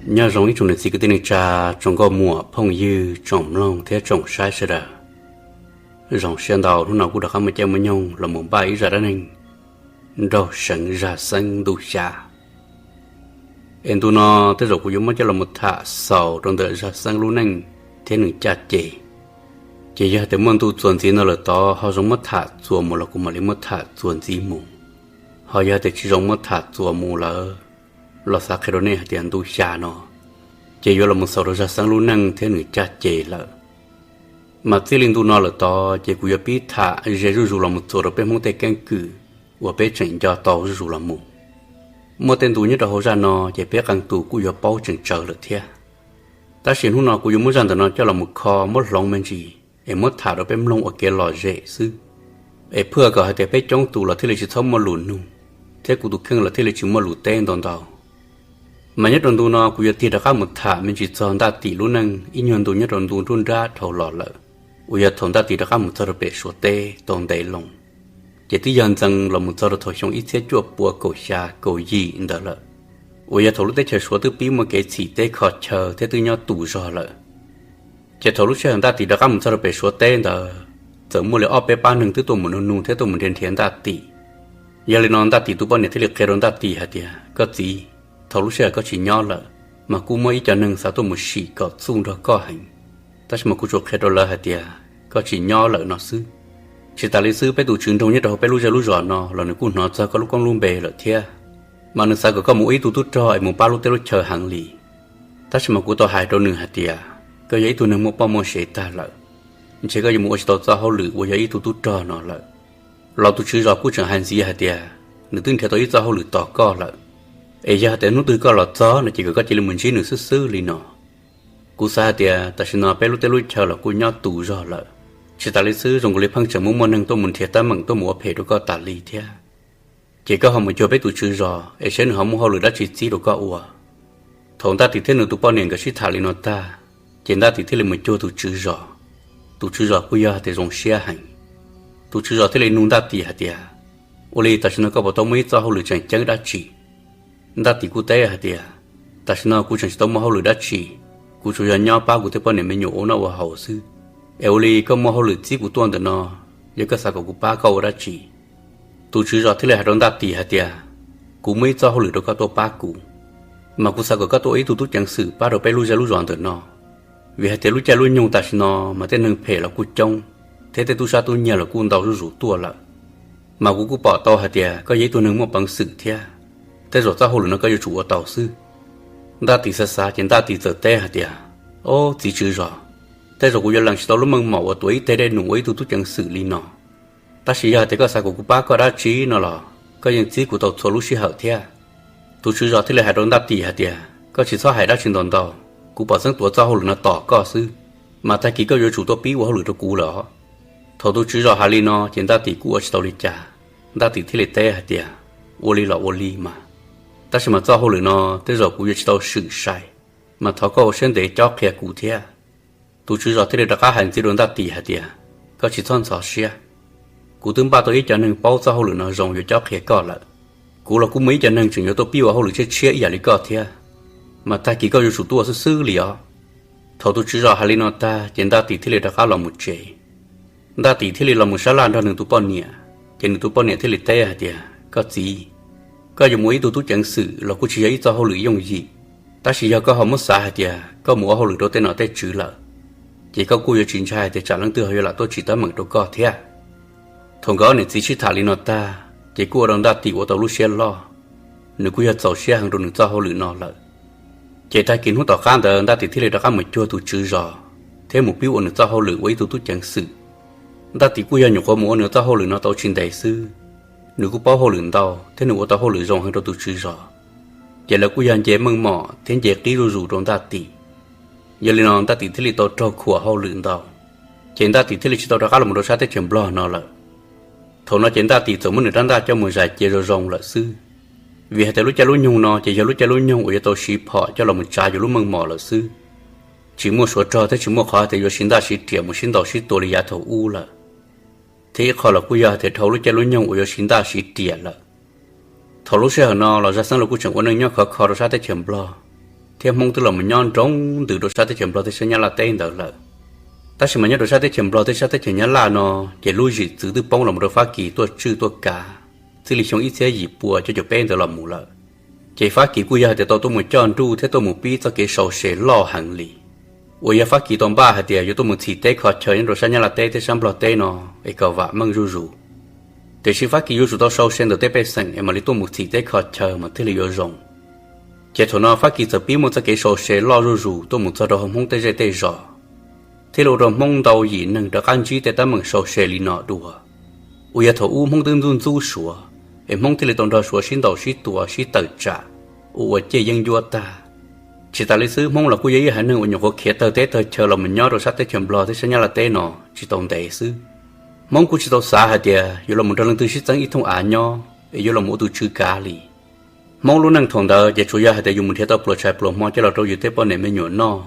Nyob zoo ib tsoom niam txiv kwv tij neej tsa, tsoom nkauj muam phooj ywg, tsoom mloog thiab tsoom saib sawv daws. Zoo siab ntau hnub no kuj rov qab muaj caij muaj nyoog los mus npaj ib zaj dab neeg nraug seev zaj xeeb ntuj xya. Es ntu no tej zaum kuv yuav muab coj los mus tham xaus rau ntawm zaj xeeb lub neej thiab nws caj ces. Ces yog tias muaj ntu txuas ntxiv no lawm tod ho zoo muab tham txuas mus los kuv mam li muab tham txuas ntxiv mus. Ho yog tias tsis zoo muab tham txuas mus lawm los xav qhia rau nej hais tias ntu xya no ces yuav los mus xaus rau zaj xeeb lub neej thiab nws caj ces lawm. Mas txij li ntu no lawm tod ces kuv yuav pib tham ze zuj zus los mus txuas rau peb Hmoob tej keeb kwm uas peb tseem nco tau zuj zus los mus. Muaj tej ntu nyob rau hauv zaj no ces peb qee tus kuj yuav paub tseem tsawv lawm thiab. Tab sis hnub no kuv yuav muab zaj ntawm no coj los mus kho muab hloov me ntsis es muab tham rau peb mloog ua kev lom zem xwb, es phwj kom hais tias peb coob tus los thiaj li tsis txhob muaj lus nug, thiab kuv tus kheej los thiaj li tsis muaj lus teb ntau ntau. Mas nyob rau ntu no kuv yuav tig rov qab mus tham me ntsis txog Ntaj Tim lub neej ib nyuag ntu nyob rau ntu nruab nrab dhau los lawm, uas yog thaum Ntaj Tim rov qab mus txog rau pem Suav teb tau ntev loo. Ces twb yog ntxees los mus txog rau thaum xyoo ib txhiab cuaj puas kaum xya kaum yim ntawd lawm, uas yog thaum lub teb chaws Suav twb pib muaj kev txhim teb kho chaw thiab twb nyob tus zog lawm. Ces thaum lub sij hawm Ntaj Tim rov qab mus txog rau pem Suav teb ntawd, txawm muaj li ob peb pab neeg twb tuaj mus nug nug thiab tuaj mus nrhiav nrhiav Ntaj Tim. Yog li no Ntaj Tim tus poj niam thiaj li qhia rau Ntaj Tim hais tias, koj txiv, thaum lub sij hawm koj tsis nyob lawm, mas kuj muaj ib co neeg xav tuaj mus sim kom txuj nrog koj heev, tab sis mas kuv tsuas qhia rau lawv hais tias koj tsis nyob lawm no xwb. Tsis tas li xwb, peb tus tswv nroog nyob rau hauv peb lub zej lub zos no los nws kuj hnov txog koj lub koob lub npe lawm thiab, mas nws xav kom koj mus ua ib tug tub rog es mus pab lub teb lub chaw heev li. Tab sis mas kuv tau hais rau nws hais tias koj yog ib tug neeg muaj poj muaj sev tag lawm, ntshe koj yuav mus ua tsis tau txoj hauj lwm uas yog ib tug tub rog no lawm. Los tus tswv zos kuj tseem hais ntxiv hais tias nws twb nrhiav tau ib txoj hauj lwm tos koj lawm, es yog hais tias hnub twg koj los txog no ces kom koj cia li mus ntsib nws xwb xwb li no. Kuv xav hais tias tam sim no peb lub teb lub chaw los kuj nyob tus zog lawm, tsis tas li xwb zoo nkaus li pheej tseem muaj muaj neeg tuaj mus nrhiav teeb meem tuaj mus ua phem rau koj tas li thiab. Ces koj ho mus cuag peb tus tswv zos es saib nws ho muaj hauj lwm dab tsi txib rau koj ua. Thaum Ntaj Tim thiab nws tus poj niam nkawd sib tham li no tag, ces Ntaj Tim thiaj li mus cuag tus tswv zos. Tus tswv zos kuj yog hais tias zoo siab heev. Tus tswv zos thiaj li nug Ntaj Tim hais tias, ua li tam sim no koj puas tau muaj ib txoj hauj lwm tseem ceeb dab tsi? Ntaj Tim kuj teb hais tias, tam sim no kuv tseem tsis tau muaj hauj lwm dab tsi, kuv tsuas yog nyob pab kuv tej poj niam me nyuam ua noj ua haus xwb. Es ua li koj muaj hauj lwm txib kuv tuaj ntawm no, yog koj xav kom kuv pab koj ua dab tsi? Tus tswv zos thiaj li hais rau Ntaj Tim hais tias, kuv muaj ib txoj hauj lwm rau koj tuaj pab kuv, mas kuv xav kom koj tuaj ua ib tug tub ceev xwm pab rau peb lub zej lub zos ntawm no. Vim hais tias lub caij lub nyoog tam sim no mas tej neeg phem los kuj coob, thiab tej tub sab tub nyiag los kuj ntau zuj zus tuaj lawm. Mas kuv kuj pom tau hais tias koj yog ib tug neeg muaj peev xwm thiab, tej zaum txoj hauj lwm no koj yuav tsum ua tau xwb. Ntaj Tim xav xav ces Ntaj Tim txawm teb hais tias, ob, txiv tswv zos, tej zaum kuv yuav lees tsis tau lub meej mom uas tuav ib teg dej num ua ib tug tub ceev xwm li no. Tab sis yog hais tias koj xav kom kuv pab koj dab tsi no los koj yeej txib kuv tau txhua lub sij hawm thiab. Tus tswv zos thiaj li hais rau Ntaj Tim hais tias, koj tsis txhob hais dab tsi ntau ntau, kuv pom xeeb tuav txoj hauj lwm no tos koj xwb, mas tag kis koj yuav tsum tuaj pib ua hauj lwm rau kuv lawm. Thaum tus tswv zos hais li no ces Ntaj Tim kuj ua tsis tau li cas, Ntaj Tim thiaj li teb hais tias, ua li los ua li mas, tab sis mas txoj hauj lwm no tej zaum kuv yuav tsis tau swm sai, mas thov koj ua siab ntev cob qhia kuv thiab. Tus tswv zos thiaj li rov qab hais ntxiv rau Ntaj Tim hais tias, koj tsis txhob ntxhov siab, kuv twb npaj tau ib co neeg paub txoj hauj lwm no zoo yuav cob qhia koj lawm. Kuv los kuj muaj ib co neeg tseem yuav tuaj pib ua hauj lwm tshiab tshiab ib yam li koj thiab, mas tag kis koj yuav tsum tuaj xwb xwb li os. Thaum tus tswv zos hais li no tag ces Ntaj Tim thiaj li rov qab los mus tsev. Ntaj Tim thiaj li los mus sab laj nrog nws tus poj niam, ces nws tus poj niam thiaj li teb hais tias, koj txiv, koj yuav mus ua ib tug tub ceev xwm los kuj tsis yog ib txoj hauj lwm yooj yim, tab sis yog koj ho muab xav hais tias koj mus ua hauj lwm rau tej nom tej tswv lawm, ces koj kuj yuav tsis ntshai hais tias tsam leej twg ho yuav lam tuaj tsim teeb meem rau koj thiab. Thaum nkawd ob niam txiv sib tham li no tag ces kuj ua rau Ntaj Tim ua tau lub siab loj, nws kuj yog txaus siab heev rau nws txoj hauj lwm no lawm. Ces tag kis hnub tom qab ntawd Ntaj Tim thiaj li rov qab mus cuag tus tswv zos thiab mus pib ua nws txoj hauj lwm ua ib tug tub ceev xwm. Ntaj Tim kuj yog nyuam qhuav mus ua nws txoj hauj lwm no tau tsis ntev xwb, nws kuj paub hauj lwm ntau thiab nws ua tau hauj lwm zoo heev rau tus tswv zos, ces lawv kuj yog nce meej mom thiab nce qib zuj zus rau Ntaj Tim. Yog li no Ntaj Tim thiaj li tau raug khuam hauj lwm ntau, ces Ntaj Tim thiaj li tsis tau rov qab los rau sab teb chaws Nplog no lawm. Thaum no ces Ntaj Tim txawm muab nws rab ntaj coj mus zais cia zoo zoo lawm xwb, vim hais tias lub caij lub nyoog no ces yog lub caij lub nyoog uas yuav tau siv phom coj los mus tsav yus lub meej mom lawm xwb. Tsis muaj suav rog thiab tsis muaj qhov tias yuav siv ntaj siv riam mus sib ntaus sib tua li yav thaum ub lawm, thiab ib qho los kuj yog hais tias dhau lub caij lub nyoog uas yuav siv ntaj siv riam lawm. Thaum lub sij hawm no los Zaj Xeeb los kuj tseem ua neej nyob khov kho rau sab teb chaws Nplog, thiab Hmoob twb los mus nyob nroo ntws rau sab teb chaws Nplog thiab sab Nyab Laj teb ntawd lawm. Tab sis mas nyob rau sab teb chaws Nplog thiab sab teb chaws Nyab Laj no, ces lub zwm txwv twb poob los mus rau Fab Kis tuaj tswj tuaj kav, txij li xyoo ib txhiab yim pua cuaj caum peb ntawd los mus lawm. Ces Fab Kis kuj yog hais tias tau tuaj mus coj nruj thiab tuaj mus pib txoj kev sau se loj heev li, uas yog Fab Kis tau npaj hais tias yuav tuaj mus txhim teb kho chaw nyob rau sab Nyab Laj teb thiab sab Nplog teb no es kom vam meej zuj zus. Tiam sis Fab Kis yuav tsum tau sau se ntawm tej pej xeem es mam li tuaj mus txhim teb kho chaw mas thiaj li yuav zoo. Ces thaum no Fab Kis txawm pib muaj txoj kev sau se loj zuj zus tuaj mus txog rau hauv Hmoob tej zej tej zos, thiaj li ua rau Hmoob ntau yim neeg rov qab ntsib tej teeb meem sau se li no dua, uas yog thaum ub Hmoob twb ntxub ntxub Suav, es Hmoob thiaj li tau nrog Suav sib ntaus sib tua sib tawm tsam, ua ua ciaj yeeb ncuab tag. Tsis tas li xwb, Hmoob los kuj yog ib haiv neeg uas nyuam qhuav khiav tawg teb tawg chaw los mus nyob rau sab teb chaws Nplog thiab sab Nyab Laj teb no tsis tau ntev xwb. Hmoob kuj tsis tau xav hais tias yuav los mus nrog leej twg sib txeeb ib thooj av nyob es yuav los mus ua tus tswv kav li. Hmoob lub neej thaum ntawd ces tsuas yog hais tias yus mus nrhiav tau pluas tshais pluas hmo coj los rau yus tej poj niam me nyuam noj,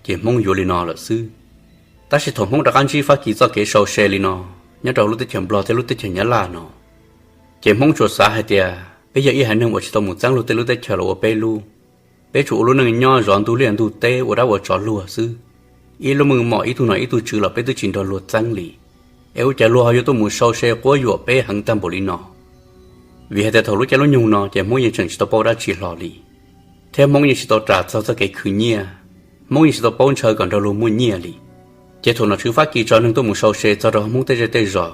ces Hmoob yuav li no lawm xwb. Tab sis thaum Hmoob rov qab ntsib Fab Kis txoj kev sau se li no nyob rau lub teb chaws Nplog thiab lub teb chaws Nyab Laj no, ces Hmoob tsuas xav hais tias peb yog ib haiv neeg uas tsis tau mus txeeb luag tej lub teb chaws los ua peb lub, peb tsuas ua lub neej nyob zov ntug liaj ntug teb ua dab ua tsov luag xwb. Ib lub meej mom ib tug nom ib tug tswv los peb twb tsis nrog luag txeeb li, es ua cas luag ho yuav tuaj mus sau se quab yuam peb heev tag npaum li no? Vim hais tias thaum lub caij lub nyoog no ces Hmoob yeej tseem tsis tau paub dab tsi hlo li, thiab Hmoob yeej tsis tau ras txog txoj kev khwv nyiaj, Hmoob yeej tsis tau paub ntshaw kom nrog luag muaj nyiaj li. Ces thaum nom tswv Fab Kis tso neeg tuaj mus sau se txog rau Hmoob tej zej tej zos,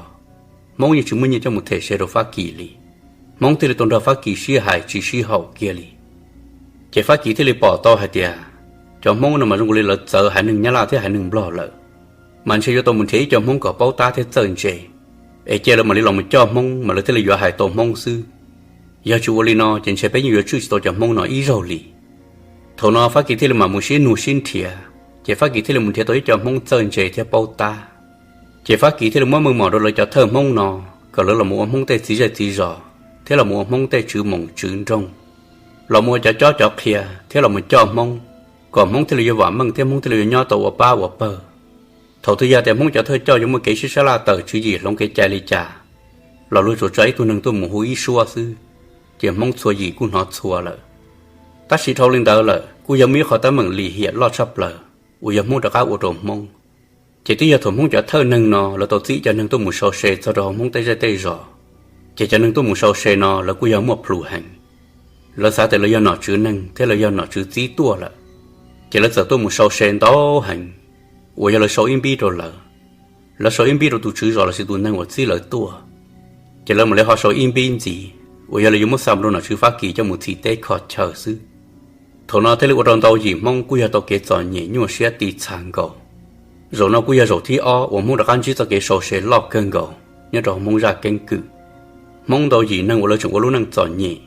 Hmoob yeej tsis muaj nyiaj coj mus them se rau Fab Kis li. Hmoob thiaj li tau nrog Fab Kis sib hais tsis sib haum kiag li. Ces Fab Kis thiaj li pom tau hais tias cov Hmoob no mas zoo li lawv txawv haiv neeg Nyab Laj thiab haiv neeg Nplog lawm, mas ntshe yuav tau mus nrhiav ib co Hmoob kom paub tab thiab txawj ntse, es cia lawv mam li los mus coj Hmoob mas lawv thiaj li yuav hais tau Hmoob xwb. Yog tsis ua li no ces ntshe peb yeej yuav tswj tsis tau cov Hmoob no ib zaug li. Thaum no Fab Kis thiaj li mam mus sib nug sib nrhiav, ces Fab Kis thiaj li mus nrhiav tau ib co Hmoob txawj ntse thiab paub tab. Ces Fab Kis thiaj li muab meej mom rau lawv cov thawj Hmoob no, kom lawv los mus ua Hmoob tej txiv zej txiv zos, thiab los mus ua Hmoob tej tswv moos tswv nroog, los mus ua cov cob cov qhia thiab los mus coj Hmoob, kom Hmoob thiaj li yuav vam meej thiab Hmoob thiaj li yuav nyob tau ua pab ua pawg. Thaum twg yog hais tias Hmoob cov thawj coj yuav muaj kev sib sab laj tawm tswv yim hloov kev cai li cas, los luag tsuas tsa ib tug neeg tuaj mus hu ib suab xwb, ces Hmoob txhua yim kuj hnov txhua lawm. Tab sis dhau li ntawd lawm kuj yog muaj ib qhov teeb meem lim hiam loj tshaj plaws uas yog Hmoob rov qab ua rau Hmoob. Ces twb yog thaum Hmoob cov thawj neeg no lawv tau txib cov neeg tuaj mus sau se txog rau hauv Hmoob tej zej tej zos, ces cov neeg tuaj mus sau se no lawv kuj yog muaj plhus heev. Lawv xav tias lawv yog nom tswv neeg thiab lawv yog nom tswv txib tuaj lawm, ces lawv txawm tuaj mus sau se ntau heev, uas yog lawv sau ib npib rau lawv, lawv sau ib npib rau tus tswv zos lossis tus neeg uas txib lawv tuaj, ces lawv mam li ho sau ib npib ntxiv, uas yog lawv yuav muab xa mus rau nom tswv Fab Kis coj mus txhim teb kho chaw xwb. Thaum no thiaj li ua rau ntau yim Hmoob kuj yog tau kev txom nyem nyuaj siab ti txha nkaus. Zaum no kuj yog zaum thib ob uas Hmoob rov qab ntsib txoj kev sau se loj kawg nkaus nyob rau Hmoob zaj keeb kwm. Hmoob ntau yim neeg uas lawv tseem ua lub neej txom nyem,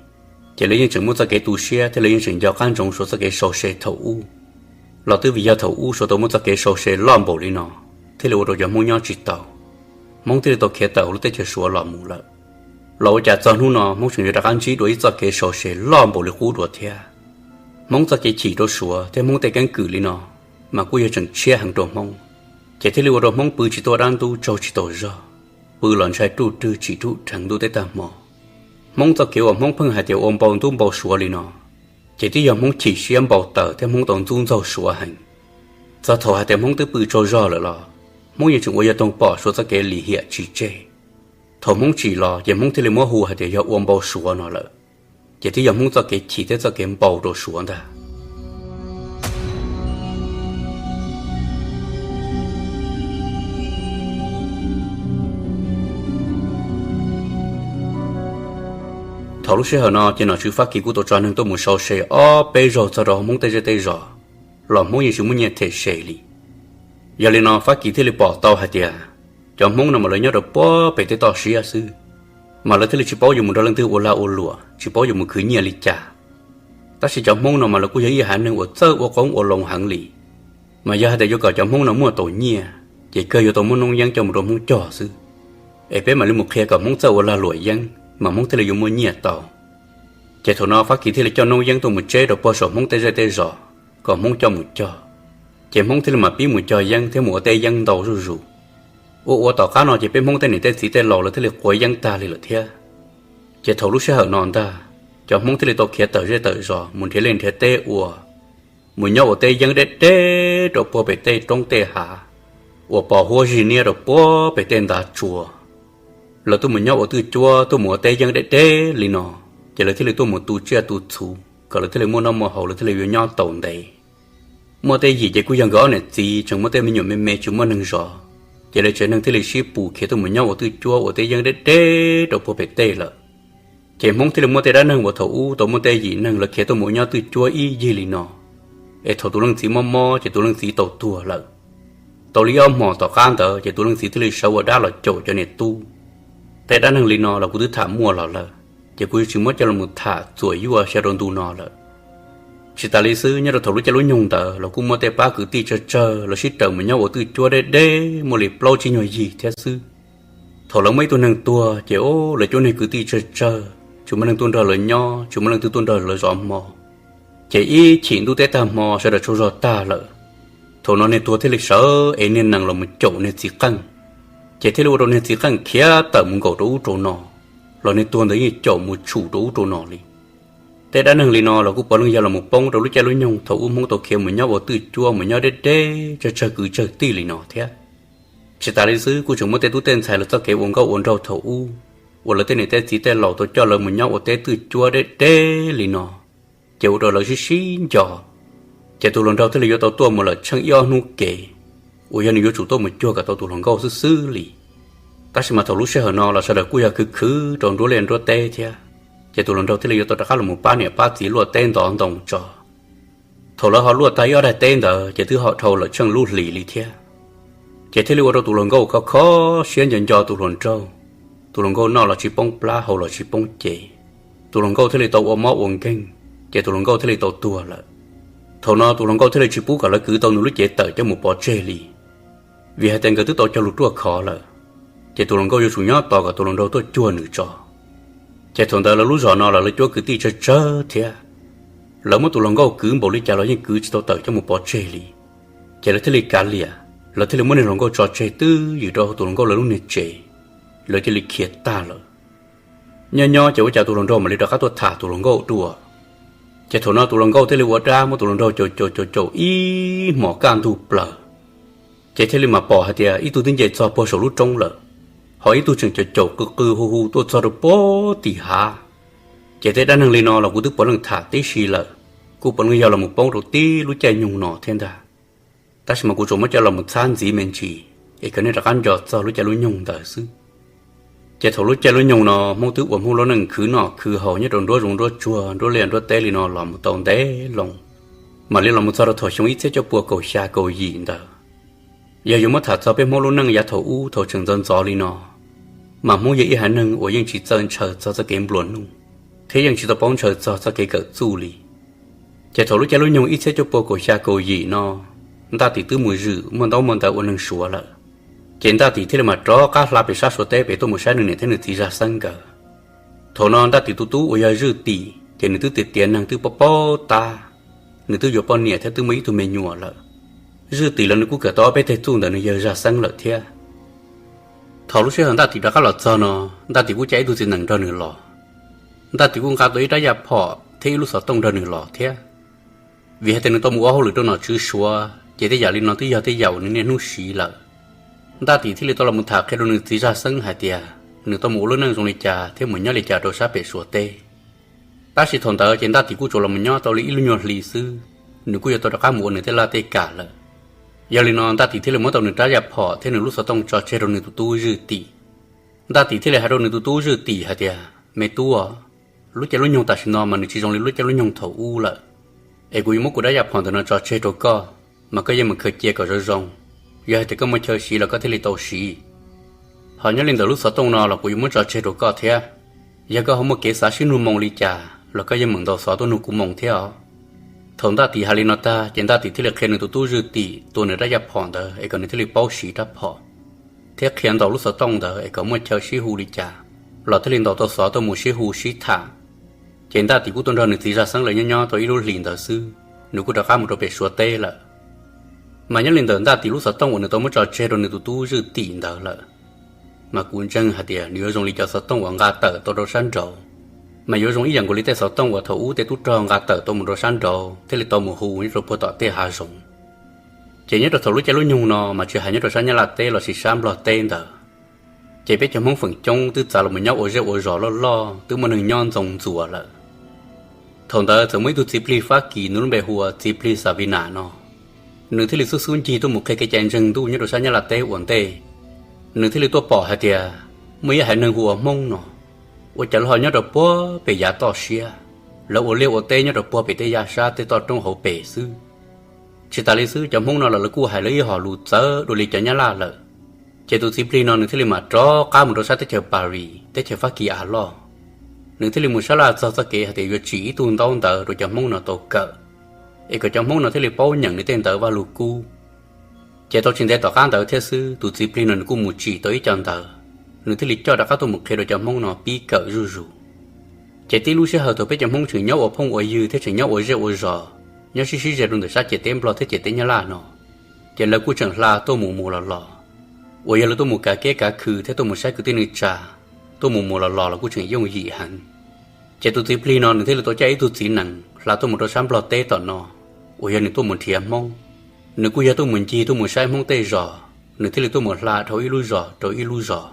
ces lawv yeej tseem muaj txoj kev tu siab thiab lawv yeej tseem nco qab ntsoov Suav txoj kev sau se thaum ub. Los twb vim yog thaum ub Suav tau muab txoj kev sau se loj npaum li no, thiaj li ua rau cov Hmoob nyob tsis tau. Hmoob thiaj li tau khiav tawm hauv lub teb chaws Suav los mus lawm. Los ua cas txog hnub no Hmoob tseem yuav rov qab ntsib dua ib txoj kev sau se loj npaum li qub dua thiab. Hmoob txoj kev chim rau Suav thiab Hmoob tej keeb kwm li no, mas kuj yog tseem tshiab heev rau Hmoob, ces thiaj li ua rau Hmoob pw tsis tuaj dab ntub tsaug tsis tau zog, pw los ntshai ruj rwg tsim ruj rheev ntuj teb tag hmo. Hmoob txoj kev uas Hmoob pheej hais tias ua npau ntub npau suav li no, ces twb yog Hmoob chim siab npau taws thiab Hmoob tau ntxub ntxaug Suav heev. Txog thaum hais tias Hmoob twb pw tsaug zog lawm los Hmoob yeej tseem ua yog toog pom Suav txoj kev lim hiam tsis tseg. Thaum Hmoob tsim los ces Hmoob thiaj li muab hu hais tias yog ua npau suav no lawm, ces twb yog Hmoob txoj kev chim thiab txoj kev npau rau Suav ntag. Thaum lub sij hawm no ces nom tswv Fab Kis kuj tau tso neeg tuaj mus sau se ob peb zaug txog rau Hmoob tej zej tej zos, los Hmoob yeej tsis muaj nyiaj them se li. Yog li no Fab Kis thiaj li pom tau hais tias cov Hmoob no mas lawv nyob rau puag pem tej toj siab xwb, mas lawv thiaj li tsis paub yuav mus nrog leej twg ua lag ua luam, tsis paub yuav mus khwv nyiaj li cas. Tab sis cov Hmoob no mas lawv kuj yog ib haiv neeg uas txawj ua qoob ua loo heev li. Mas yog hais tias yuav kom cov Hmoob no muaj tau nyiaj, ces kawg yuav tau muab noob yeeb coj mus rau Hmoob cog xwb. Es peb mam li mus qhia kom Hmoob txawj ua lag luam yeeb, mas Hmoob thiaj li yuav muaj nyiaj tau. Ces thaum no Fab Kis thiaj li coj noob yeeb tuaj mus tseb rau puag saum Hmoob tej zej tej zos kom Hmoob coj mus cog. Ces Hmoob thiaj li mam pib mus cog yeeb thiab mus ua teb yeeb ntau zuj zus. Ua ua tom qab no ces peb Hmoob tej niam tej txiv tej laus lawv thiaj li quav yeeb tag li lawm thiab. Ces thaum lub sij hawm no ntag, cov Hmoob thiaj li tau khiav tawm zej tawm zos mus nrhiav liaj nrhiav teb ua. mus nyob ua teb yeeb deb deb rau puag pem tej roob tej hav uas pos huab zig niab rau puag pem tej ntav tsua. Lawv tuaj mus nyob ua twj cuab, tuaj mus ua teb yeeb deb deb li no, ces lawv thiaj li tuaj mus tu tsiaj tu txhu kom lawv thiaj li muaj noj muaj haus, lawv thiaj li yuav nyob tau ntev. Muaj tej yim ces kuj yog nkawd ob niam txiv tseem muaj tej me nyuam me me tsis muaj neeg zov, ces lawv tsev neeg thiaj li sib pus khiav tuaj mus nyob ua twj cuab ua teb yeeb deb deb rau puag pem tej lawm. Ces Hmoob thiaj li muaj tej dab neeg uas thaum ub tau muaj tej yim neeg lawv khiav tuaj mus nyob twj cuab ib yig li no, es thaum tus leej txiv mob mob ces tus leej txiv tau tuag lawm. Tau li ob hmos tom qab ntawd ces tus leej txiv thiaj li sawv ua dab los caum cov niam tub. Tej dab neeg li no los kuv twb tham muaj los lawm, ces kuv tsis muab coj los tham txuas yuaj xyaw rau ntu no lawm. Tsis tas li xwb, nyob rau thaum lub caij lub nyoog ntawd los kuj muaj tej pab kwv tij tsawg tsawg los sib raws mus nyob ua twj cuab deb deb muaj li plaub tsib nyuag yig thiab xwb. Thaum lawv muaj ib tug neeg tuag ces lawv cuab neeg kwv tij tsawg tsawg, tsis muaj neeg tuaj nrog lawv nyob, tsis muaj leej twg tuaj nrog lawv zov hmo. Ces ib chim ntuj teb tag hmo sawv daws tsaug zog tag lawm, thaum no niag tuag thiaj li sawv ev niag nees los mus caum niag txiv qeej, ces thiaj li ua rau niag txiv qeej khiav tawm mus nkaum rau ub rau no, los niag tuag ntawd yeej caum mus tshum rau ub rau no li. Tej dab neeg li no los kuj puav leej yog los mus poob rau lub caij lub nyoog thaum ub Hmoob tau khiav mus nyob ua twj cuab mus nyob deb deb tsawg tsawg kwv tsawg tij li no thiab. Tsis tas li xwb, kuj tseem muaj tej tub tej ntxhais lawv txoj kev ua nkauj ua nraug thaum ub uas lawv tej niam tej txiv tej laus tau coj lawv mus nyob ua teb twj cuab deb deb li no, ces ua rau lawv sib sib nco. Ces tus hluas nraug thiaj li yuav tau tuaj mus lawm tsheej ib ob hnub kev uas yog nws yuav tsum tuaj mus cuag kom tau tus hluas nkauj xwb xwb li. Tab sis mas thaum lub sij hawm no los sawv daws kuj yog khwv khwv rau nruab liaj nruab teb thiab, ces tus hluas nraug thiaj li yuav tau rov qab los mus pab niam pab txiv luaj teb ntov ntoo tso. Thaum lawv ho luaj tag ib ob daig teb ntawd ces twb ho dhau lawm tsheej lub hlis li thiab. Ces thiaj li ua rau tus hluas nkauj kho kho siab nco nco tus hluas nraug. Tus hluas nkauj noj los tsis poob plab, haus los tsis poob cev. Tus hluas nkauj thiaj li tau ua mob ua nkeeg, ces tus hluas nkauj thiaj li tau tuag lawm. Thaum no tus hluas nkauj thiaj li tsis pub kom lawv kwv tau nws lub cev tawm coj mus pov tseg li, vim hais tias nkawd twb tau cog lus ruaj khov lawm, ces tus hluas nkauj yuav tsum nyob tos kom tus hluas nraug tuaj cuag nws tso. Ces thaum ntawd lawv lub zos no los lawv cuab kwv tij tsawg tsawg thiab, lawv muab tus hluas nkauj kwv npaum li cas los yeej kwv tsis tau tawm coj mus pov tseg li. Ces lawv thiaj li kav liam, lawv thiaj li muab niag hluas nkauj tso tseg twj ywm rau hauv tus hluas nkauj lawv lub niag tsev, lawv cia li khiav tag lawm. Nyob nyob ces ua cas tus hluas nraug mam li rov qab tuaj tham tus hluas nkauj dua. Ces thaum no tus hluas nkauj thiaj li ua dab muab tus hluas nraug caum caum caum caum ib hmos kaj ntug plaws. Ces thiaj li mam pom hais tias ib tug twb nce txog puag saum lub roob lawm, ho ib tug tseem caum caum qw qw hu hu tuaj txog rau puag tim hav. Ces tej dab neeg li no los kuv twb puav leej tham tib si lawm, kuj puav leej yog los mus poob rau tib lub caij nyoog no thiab ntag. Tab sis mas kuv tsuas muab coj los mus txhab ntxiv me ntsis, es kom nej rov qab nco txog lub caij lub nyoog ntawd xwb. Ces thaum lub caij lub nyoog no Hmoob twb ua Hmoob lub neej khwv noj khwv haus nyob rau nruab zoov nruab tsuag nruab liaj nruab teb li no los mus tau ntev loo, mam li los mus txog rau thaum xyoo ib txhiab cuaj pua kaum xya kaum yim ntawd. Yog yuav muab tham txog peb Hmoob lub neej yav thaum ub thaum tseem ntxov ntxov li no, mas Hmoob yog ib haiv neeg uas yeej tsis txawj ntshaw txog txoj kev nplua nuj, thiab yeej tsis tau paub ntshaw txog txoj kev kawm txuj li. Ces thaum lub caij lub nyoog ib txhiab cuaj pua kaum xya kaum yim no, Ntaj Tim twb mus zwm muaj ntaub muaj ntawv ua neeg Suav lawm. Ces Ntaj Tim thiaj li mam rov qab hla pem sab Suav teb pem tuaj mus saib nws niam thiab nws txiv zaj xeeb nkawd. Thaum no Ntaj Tim tus tub uas yog Zwj Tim ces nws twb tiav tiav neeg twb paub paub tab, nws twb yuav poj niam thiab twb muaj ib tug me nyuam lawm. Zwj Tim los nws kuj kawm tau ob peb teg txuj ntawm nws yawg zaj xeeb lawm thiab. Thaum lub sij hawm Ntaj Tim rov qab los txog no, Ntaj Tim kuj caij ib tug txiv nees nrog nws los. Ntaj Tim kuj nqa tau ib rab yaj phom thiab ib lub xov tooj nrog nws los thiab. Vim hais tias nws tau mus ua hauj lwm rau nom tswv Suav ces tej yam li no twb yog tej yam uas nws niaj hnub siv lawm. Ntaj Tim thiaj li tau los mus tham qhia rau nws txiv zaj xeeb hais tias nws tau mus ua lub neej zoo li cas thiab mus nyob li cas rau sab pem Suav teb. Tab sis thaum ntawd ces Ntaj Tim kuj tsuas los mus nyob tau li ib lub nyuag hli xwb, nws kuj yuav tau rov qab mus ua nws tej laj tej kam lawm. Yog li no Ntaj Tim thiaj li muab tau nws rab yaj phom thiab nws lub xov tooj tso tseg rau nws tus tub Zwj Tim. Ntaj Tim thiaj li hais rau nws tus tub Zwj Tim hais tias, Me tub, lub caij lub nyoog tam sim no mas nws tsis zoo li lub caij lub nyoog thaum ub lawm, es kuv yuav muab kuv rab yaj phom ntawm no tso tseg rau koj, mas koj yeej meem khaws cia kom zoo zoo. Yog hais tias koj muaj chaw siv los koj thiaj li tau siv. Ho nyob li ntawm lub xov tooj no los kuv yuav muab tso tseg rau koj thiab. Yog koj ho muaj kev xav sib nug moo li cas los koj yeej meem ntaus xov tuaj nug kuv moo thiab os. Thaum Ntaj Tim hais li no tag ces Ntaj Tim thiaj li qhia nws tus tub Zwj Tim tua nws rab yaj phom ntawd es kom nws thiaj li paub siv rab phom, thiab qhia ntaus lub xov tooj ntawd es kom muaj chaw sib hu li cas los thiaj li ntaus tau xov tuaj mus sib hu sib tham. Ces Ntaj Tim kuj tuaj nrog nws txiv zaj xeeb lawv nyob nyob tau ib lub hlis ntawd xwb, nws kuj rov qab mus rau pem Suav teb lawm. Mas nyob li ntawm Ntaj Tim lub xov tooj uas nws tau muab tso tseg rau nws tus tub Zwj Tim ntawd lawm, mas kuv ntseeg hais tias nws yuav zoo li cov xov tooj uas nqa tawm tau rau sab nraud, mas yuav zoo ib yam nkaus li tej xov tooj uas thaum ub tej tub rog nqa tawm tau mus rau sab nraud thiaj li tau mus hu nyob rau puag tom tej hav zoov. Ces nyob rau thaum lub caij lub nyoog no mas tsis hais nyob rau sab Nyab Laj teb los sis sab Nplog teb ntawd, ces peb cov Hmoob feem coob twb txav los nyob ua zej ua zos loj loj twb muaj neeg nyob ntxoov ntxuas lawm. Thaum ntawd txawm muaj ib tug txiv plig Fab Kis nws lub npe hu ua txiv plig Xavinas no, nws thiaj li xub xub ncig tuaj mus qhia kev cai ntseeg ntuj nyob rau sab Nyab Laj teb ua ntej. Nws thiaj li tuaj pom hais tias muaj ib haiv neeg hu ua Hmoob no, ua cas lawv ho nyob rau puag pem yav toj siab, lawv ua liaj ua teb nyob rau puag pem tej yaj sab tej toj roob hauv pes xwb. Tsis tas li xwb, cov Hmoob no los lawv kuj hais lawv ib hom lus txawv dua li cov Nyab Laj lawm. Ces tus txiv plig no nws thiaj li mam rov qab mus rau sab teb chaws Paris, teb chaws Fab Kis av loj. Nws thiaj li mus sab laj txog txoj kev hais tias yuav tsim ib tug ntaub ntawv rau cov Hmoob no tau kawm, es kom cov Hmoob no thiaj li paub nyeem nws tej ntawv Vaj Lug Kub. Ces tau tsis ntev tom qab ntawd thiab xwb, tus txiv plig no nws kuj mus tsim tau ib co ntawv, nws thiaj li coj rov qab tuaj mus qhia rau cov Hmoob no pib kawm zuj zus. Ces tib lub sij hawm thaum peb cov Hmoob tseem nyob ua phooj ua ywg thiab tseem nyob ua zej ua zos, nyob sib sib ze rau ntawm sab ciam teb Nplog thiab ciam teb Nyab Laj no, ces lawv kuj tseem hla tuaj mus mus los los, uas yog lawv tuaj mus kav kev kav khw thiab tuaj mus saib kwv tij neej tsa, tuaj mus mus los los los kuj tseem yooj yim heev. Ces tus txiv plig no nws thiaj li tau caij ib tug txiv nees hla tuaj mus rau sab Nplog teb tom no, uas yog nws tuaj mus nrhiav Hmoob. Nws kuj yog tuaj mus ncig tuaj mus saib Hmoob tej zos, nws thiaj li tuaj mus hla dhau ib lub zos rau ib lub zos.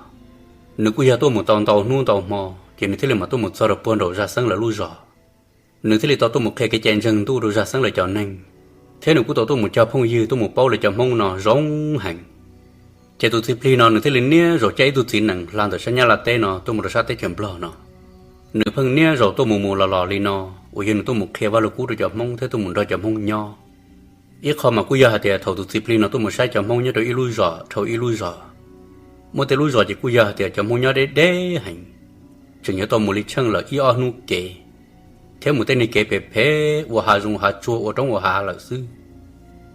Nws kuj yog tuaj mus tau ntau hnub ntau hmo, ces nws thiaj li mam tuaj mus txog rau puag nraum Zaj Xeeb lawv lub zos. Nws thiaj li tau tuaj mus qhia kev cai ntseeg ntuj rau Zaj Xeeb lawv cov neeg, thiab nws kuj tau tuaj mus cog phooj ywg tuaj mus paub lawv cov Hmoob no zoo heev. Ces tus txiv plig no nws thiaj li niaj zaus caij ib tug txiv nees hla ntawm sab Nyab Laj teb no tuaj mus rau sab teb chaws Nplog no. Nws pheej niaj zaus tuaj mus mus los los li no, uas yog nws tuaj mus qhia Vaj Lug Kub rau cov Hmoob thiab tuaj mus nrog cov Hmoob nyob. Ib qho mas kuj yog hais tias thaum tus txiv plig no tuaj mus saib cov Hmoob nyob rau ib lub zos dhau ib lub zos, muaj tej lub zos ces kuj yog hais tias cov Hmoob nyob deb deb heev, tseem yuav tau mus li tsheej lawm ib ob hnub kev, thiab mus tej niag kev phem phem ua hav zoov hav tsuag ua roob ua hav lawm xwb.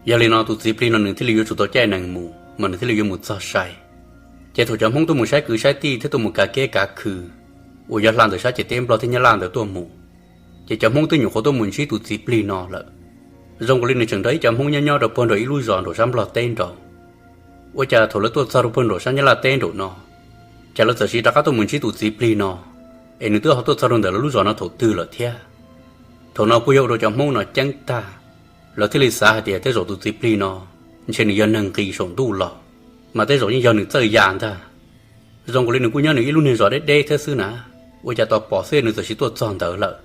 Yog li no tus txiv plig no nws thiaj li yuav tsum tau caij nees mus mas nws thiaj li yuav mus txog sai. Ces thaum cov Hmoob tuaj mus saib kwv saib tij thiab tuaj mus kav kev kav khw, uas yog hla ntawm sab ciam teb Nplog thiab Nyab Laj ntawd tuaj mus, ces cov Hmoob twb nyuam qhuav tuaj mus ntsib tus txiv plig no lawm. Zoo nkaus li nws tseem nrog ib cov Hmoob nyob nyob rau puag nraum ib lub zos nraum sab Nplog teb nraud. Ua cas thaum lawv tuaj txog rau puag nraum sab Nyab Laj teb nraum no, cas lawv txawm siv rov qab tuaj mus ntsib tus txiv plig no, es nws twb ho tuaj txog rau ntawm lawv lub zos no thaum twg lawm thiab. Thaum no kuj yog ua rau cov Hmoob no ceeb tag, lawv thiaj li xav hais tias tej zaum tus txiv plig no ntshe nws yog neeg nqis saum ntuj los, mas tej zaum yeej yog nws txawj ya ntag. Zoo nkaus li nws kuj nyob nws ib lub niag zos deb deb thiab xwb na, ua cas tau pom xwb nws txawm siv tuaj txog ntawd lawm.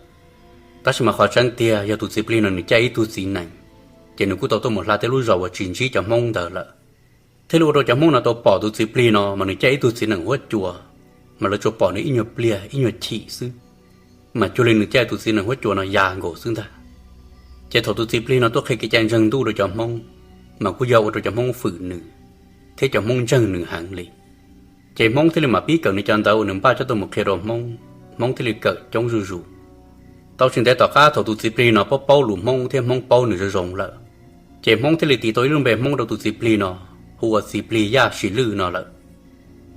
Tab sis mas qhov tseeb tiag yog tus txiv plig no nws caij ib tug txiv nees, ces nws kuj tau tuaj mus hla tej lub zos uas tsis ntsib cov Hmoob ntawd lawm. Thiaj li ua rau cov Hmoob no tau pom tus txiv plig no mas nws caij ib tug txiv nees huab cua, mas lawv tsuas pom nws ib nyuag pliag ib nyuag chim xwb, mas cuag li nws caij tus txiv nees huab cua no ya nkaus xwb ntag. Ces thaum tus txiv plig no tuaj qhia kev cai ntseeg ntuj rau cov Hmoob, mas kuj yog ua rau cov Hmoob fwm nws, thiab cov Hmoob ntseeg nws heev li. Ces Hmoob thiaj li mam pib kawm nws cov ntawv uas nws npaj coj tuaj mus qhia rau Hmoob, Hmoob thiaj li kawm coob zuj zus. Tau tsis ntev tom qab thaum tus txiv plig no paub paub lus Hmoob thiab Hmoob paub nws zoo zoo lawm, ces Hmoob thiaj li tis tau ib lub npe Hmoob rau tus txiv plig no, hu ua txiv plig Yaj Sim Lwj no lawm.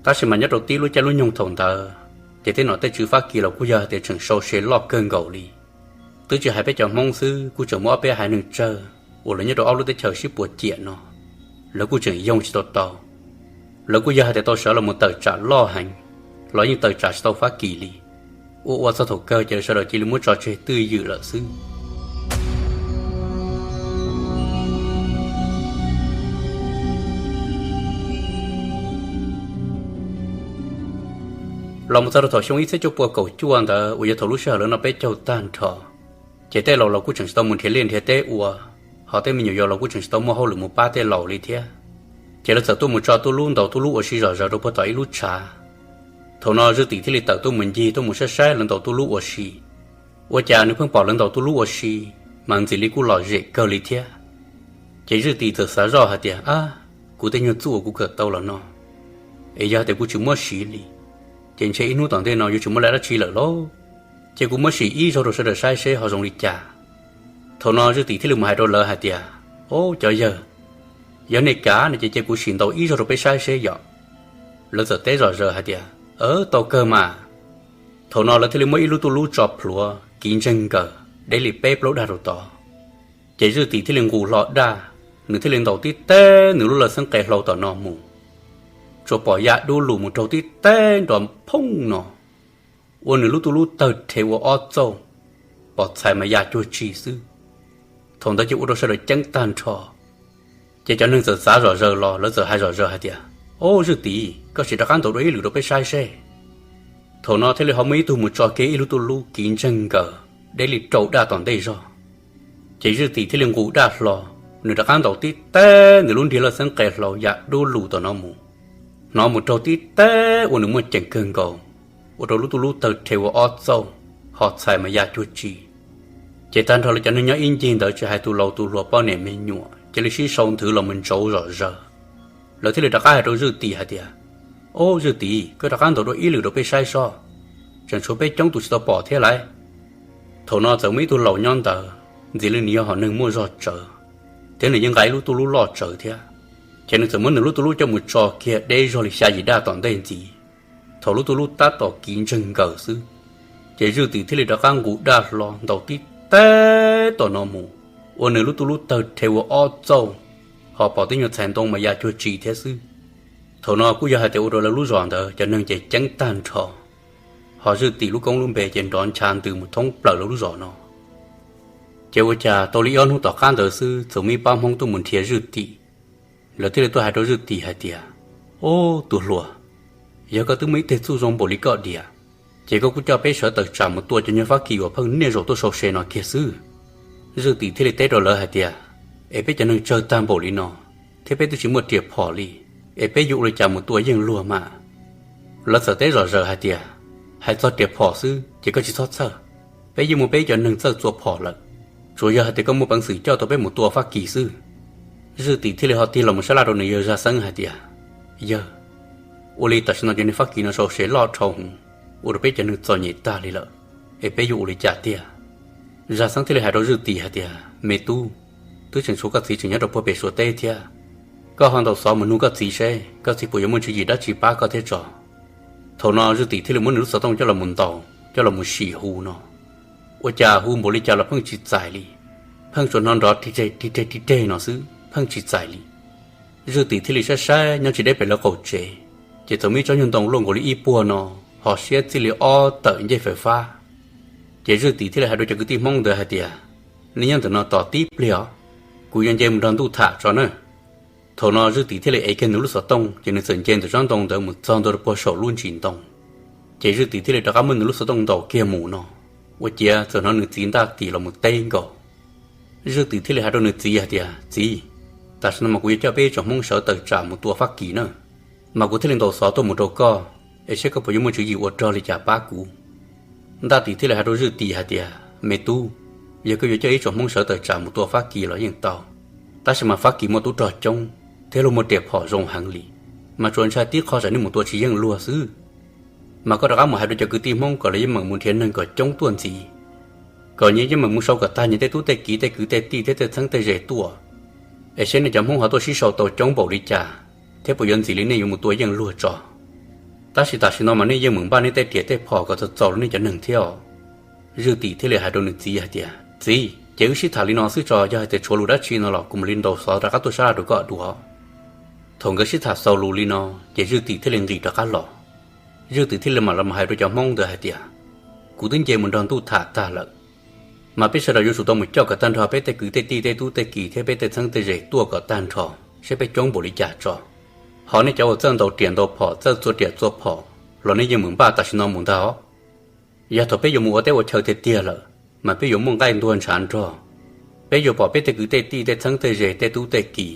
Tab sis mas nyob rau tib lub caij lub nyoog thaum ntawd, ces tej nom tej tswv Fab Kis los kuj yog hais tias tseem sau se loj kawg nkaus li. Twb tsis hais peb cov Hmoob xwb, kuj tseem muaj ob peb haiv neeg tsawg uas lawv nyob rau ob lub teb chaws sib puas ciam no, lawv kuj tseem yoo tsis tau tau. Lawv kuj yog hais tias tau sawv los mus tawm tsam loj heev, los yeej tawm tsam tsis tau Fab Kis li. Ua ua txog thaum kawg ces lawv sawv daws cia li muab tso tseg twj ywm lawm xwb. Los mus txog rau thaum xyoo ib txhiab cuaj pua kaum cuaj ntawd uas yog thaum lub sij hawm lawv noj peb caug tag nrho, ces tej laus los kuj tseem tsis tau mus nrhiav liaj nrhiav teb ua, ho tej me nyuam yaus los kuj tseem tsis tau muaj hauj lwm mus pab tej laus li thiab. Ces lawv txawm tuaj mus tso tuj lub ntaus tuj lub ua si zom zaws rau puag tom ib lub tshav. Thaum no Zwj Tim thiaj li tawm tuaj mus ncig tuaj mus saib saib lawv ntaus tuj lub ua si. Ua cas nws pheej pom lawv ntaus tuj lub ua si, mas ntxim li kuj lom zem kawg li thiab. Ces Zwj Tim txawm xav zoj hais tias, Ab, kuv tej nyuag txuj uas kuv kawm tau los no, es yog tias kuv tsis muab siv li, ces ntshe ib hnub tom ntej no yuav tsis muaj lawm dab tsi lawm lauj. Ces kuv muab sim ib zaug rau sawv daws saib seb ho zoo li cas. Thaum no Zwj Tim thiaj li mus hais rau lawv hais tias, Au, cov yawg, yog nej kam no ces cia kuv sim ntaus ib zaug rau peb saib seb yom. Lawv txawm teb zom zaws hais tias, Tau kawg mas. Thaum no lawv thiaj li muab ib lub tuj lub tso plhuav kiv ntseeg nkaws deb li peb plaub dag rau tod. Ces Zwj Tim thiaj li nqus hlo daj, nws thiaj li ntaus tib teg nws lub lawv xeeb qe hlau tom no mus, tsuas pom ya dub lug mus raug tib teg nrov phooj no. ua nws lub tuj lub tawg rhe ua ob txauj, pom txhais mas ya cuag tsi xwb. Thaum ntawd ces ua rau sawv daws ceeb tag nrho. Ces cov neeg txawm txav zom zaws los lawv txawm hais zom zaws hais tias, Ob, Zwj Tim, koj sim rov qab ntaus dua ib lwm rau peb saib seb. Thaum no thiaj li ho muaj ib tug mus tso kiag ib lub tuj lub kiv ntseeg nkaws deb li rau daj tom ntej zog. Ces Zwj Tim thiaj li nqus daj hlo, nws rov qab ntaus tib teg nws lub nrig laj xeeb qe hlau ya dub lug tom no mus. Hnov mus raug tib teg ua nws muaj ceem kawg nkaus, ua rau lub tuj lub tawg rhe ua ob txauj, ho txhais mas ya cuag tsi. Ces tag nrho lawv cov neeg nyob ib ncig ntawd tsis hais tus laus tus hluas poj niam me nyuam cia li sib sau nthwv los mus ntsauv zom zaws. Lawv thiaj li rov qab hais rau Zwj Tim hais tias, Ob, Zwj Tim, koj rov qab ntaus dua ib lwm rau peb saib seb, tseem tshuav peb coob tus tsis tau pom thiab lauj. Thaum no txawm muaj ib tug laus nyob ntawd, ntxiv li nws yog hom neeg muaj zog tsawv, thiab nws yeej nqa ib lub tuj lub loj tsawv thiab. Ces nws txawm muab nws lub tuj lub coj mus tso kiag deb zog li xya yim daj tom ntej ntxiv. Thaum lub tuj lub tab tom kiv ntseeg nkaws xwb, ces Zwj Tim thiaj li rov qab nqus daj hlo ntaus tib teg tom no mus, ua nws lub tuj lub tawg rhe ua ob txauj, ho pom tib nyuag txhais ntoo mas ya cuag tsi thiab xwb. Thaum no kuj yog hais tias ua rau lawv lub zos ntawd cov neeg ces ceeb tag nrho, ho Zwj Tim lub koob lub npe ces nrov ncha ntws mus thoob plaws lawv lub zos no. Ces ua cas tau li ob hnub tom qab ntawd xwb txawm muaj ib pab Hmoob tuaj mus nrhiav Zwj Tim. Lawv thiaj li tuaj hais rau Zwj Tim hais tias, Ob, tus hluas, yog koj twb muaj ib teg txuj zoo npaum li koj diam, ces koj kuj coj peb sawv tawm tsam mus tua cov nyuag Fab Kis uas pheej niaj zaus tuaj sau se no kiag xwb. Zwj Tim thiaj li teb rau lawv hais tias, Es peb cov neeg tsawg tag npaum li no, thiab peb twb tsis muaj riam phom li, es peb yuav ua li cas mus tua yeej luag mas? Lawv txawm teb zom zaws hais tias, Hais txog riam phom xwb ces koj tsis txhob txhawj, peb yeej muaj peb cov neeg txawj txua phom lawm, tsuas yog hais tias koj muaj peev xwm coj tau peb mus tua Fab Kis xwb. Zwj Tim thiaj li ho tig los mus sab laj rau nws yawg Zaj Xeeb hais tias, Yawg, ua li tam sim no cov niag Fab Kis no sau se loj dhau hwv, ua rau peb cov neeg txom nyem tag li lawm, es peb yuav ua li cas tiag? Zaj Xeeb thiaj li hais rau Zwj Tim hais tias, Me tub, twb tseem tshuav koj txiv tseem nyob rau puag pem Suav teb thiab, koj ho ntaus xov mus nug koj txiv seb koj txiv puas yuav muaj tswv yim dab tsi pab koj thiab tso. Thaum no Zwj Tim thiaj li muab nws lub xov tooj coj los mus ntaus, coj los mus sim hu no. Ua cas hu npaum li cas los pheej tsis txais li, pheej tsuas hnov nrov tig reg tig reg tig reg no xwb, pheej tsis txais li. Zwj Tim thiaj li saib saib nyob tsis deb pem lawv qaum tsev, ces txawm muaj ib tsob nyuag ntoo luaj nkaus li ib puag no, ho siab txij li ob tawm ncej fawm fab. Ces Zwj Tim thiaj li hais rau cov kwv tij Hmoob ntawd hais tias, Nej nyob ntawm no tos tib pliag os, kuv yuav nce mus nrog ntuj tham tso na. Thaum no Zwj Tim thiaj li ev kiag nws lub xov tooj, ces nws txawm nce ntawm tsob ntoo ntawd mus txog ntua rau puag saum lub ntsis ntoo. Ces Zwj Tim thiaj li rov qab muab nws lub xov tooj ntaus kiag mus no, ua ciav txawm hnov nws txiv ntaj tim los mus teb nkaus. Zwj Tim thiaj li hais rau nws txiv hais tias, Txiv, tam sim no mas kuv yuav coj peb ib tsoom Hmoob sawv tawm tsam mus tua Fab Kis na, mas kuv thiaj li ntaus xov tuaj mus rau koj, es seb koj puas yuav muaj tswv yim ua rog li cas pab kuv. Ntaj Tim thiaj li hais rau Zwj Tim hais tias, Me tub, yog koj yuav coj ib tsoom Hmoob sawv tawm tsam mus tua Fab Kis los yeej tau, tab sis mas Fab Kis muaj tub rog coob thiab luag muaj riam phom zoo heev li, mas tsuas ntshai tib qho tsam nej mus tua tsis yeej luag xwb. Mas koj rov qab mus hais rau cov kwv tij Hmoob kom lawv yeej meem mus nrhiav neeg kom coob tuaj ntxiv, kom nyias yeej meem mus sau kom tag nyias tej tub tej kiv tej kwv tej tij thiab tej txheeb tej ze tuaj, es seb nej cov Hmoob ho tuaj sib sau tau coob npaum li cas, thiab puas yuav ntxiv li nej yuav mus tua yeej luag tso. Tab sis tam sim no mas nej yeej meem npaj nej tej riam tej phom kom txaus txaus rau nej cov neeg thiab os. Zwj Tim thiaj li hais rau nws txiv hais tias, Txiv, ces wb sib tham li no xwb tso, yog hais tias tshuav lus dab tsi no los kuv mam li ntaus xov rov qab tuaj sab laj rau koj dua. Thaum nkawd sib tham xaus lus li no, ces Zwj Tim thiaj li nqis rov qab los. Zwj Tim thiaj li mam los hais rau cov Hmoob ntawd hais tias, Kuv twb nce mus nrog ntuj tham tag lawm, mas peb sawv daws yuav tsum tau mus coj kom tag nrho peb tej kwv tej tij tej tub tej kiv thiab peb tej txheeb tej ze tuaj kom tag nrho, seb peb coob npaum li cas tso. Ho nej cov uas txawj ntaus riam ntaus phom txawj txua riam txua phom los nej yeej meem npaj tam sim no mus ntag os. Yog thaum peb yuav mus ua teb ua chaw tiag tiag lawm, mas peb yuav muaj nqaij ntuag ntshav nrog, peb yuav pom peb tej kwv tej tij tej txheeb tej ze tej tub tej kiv,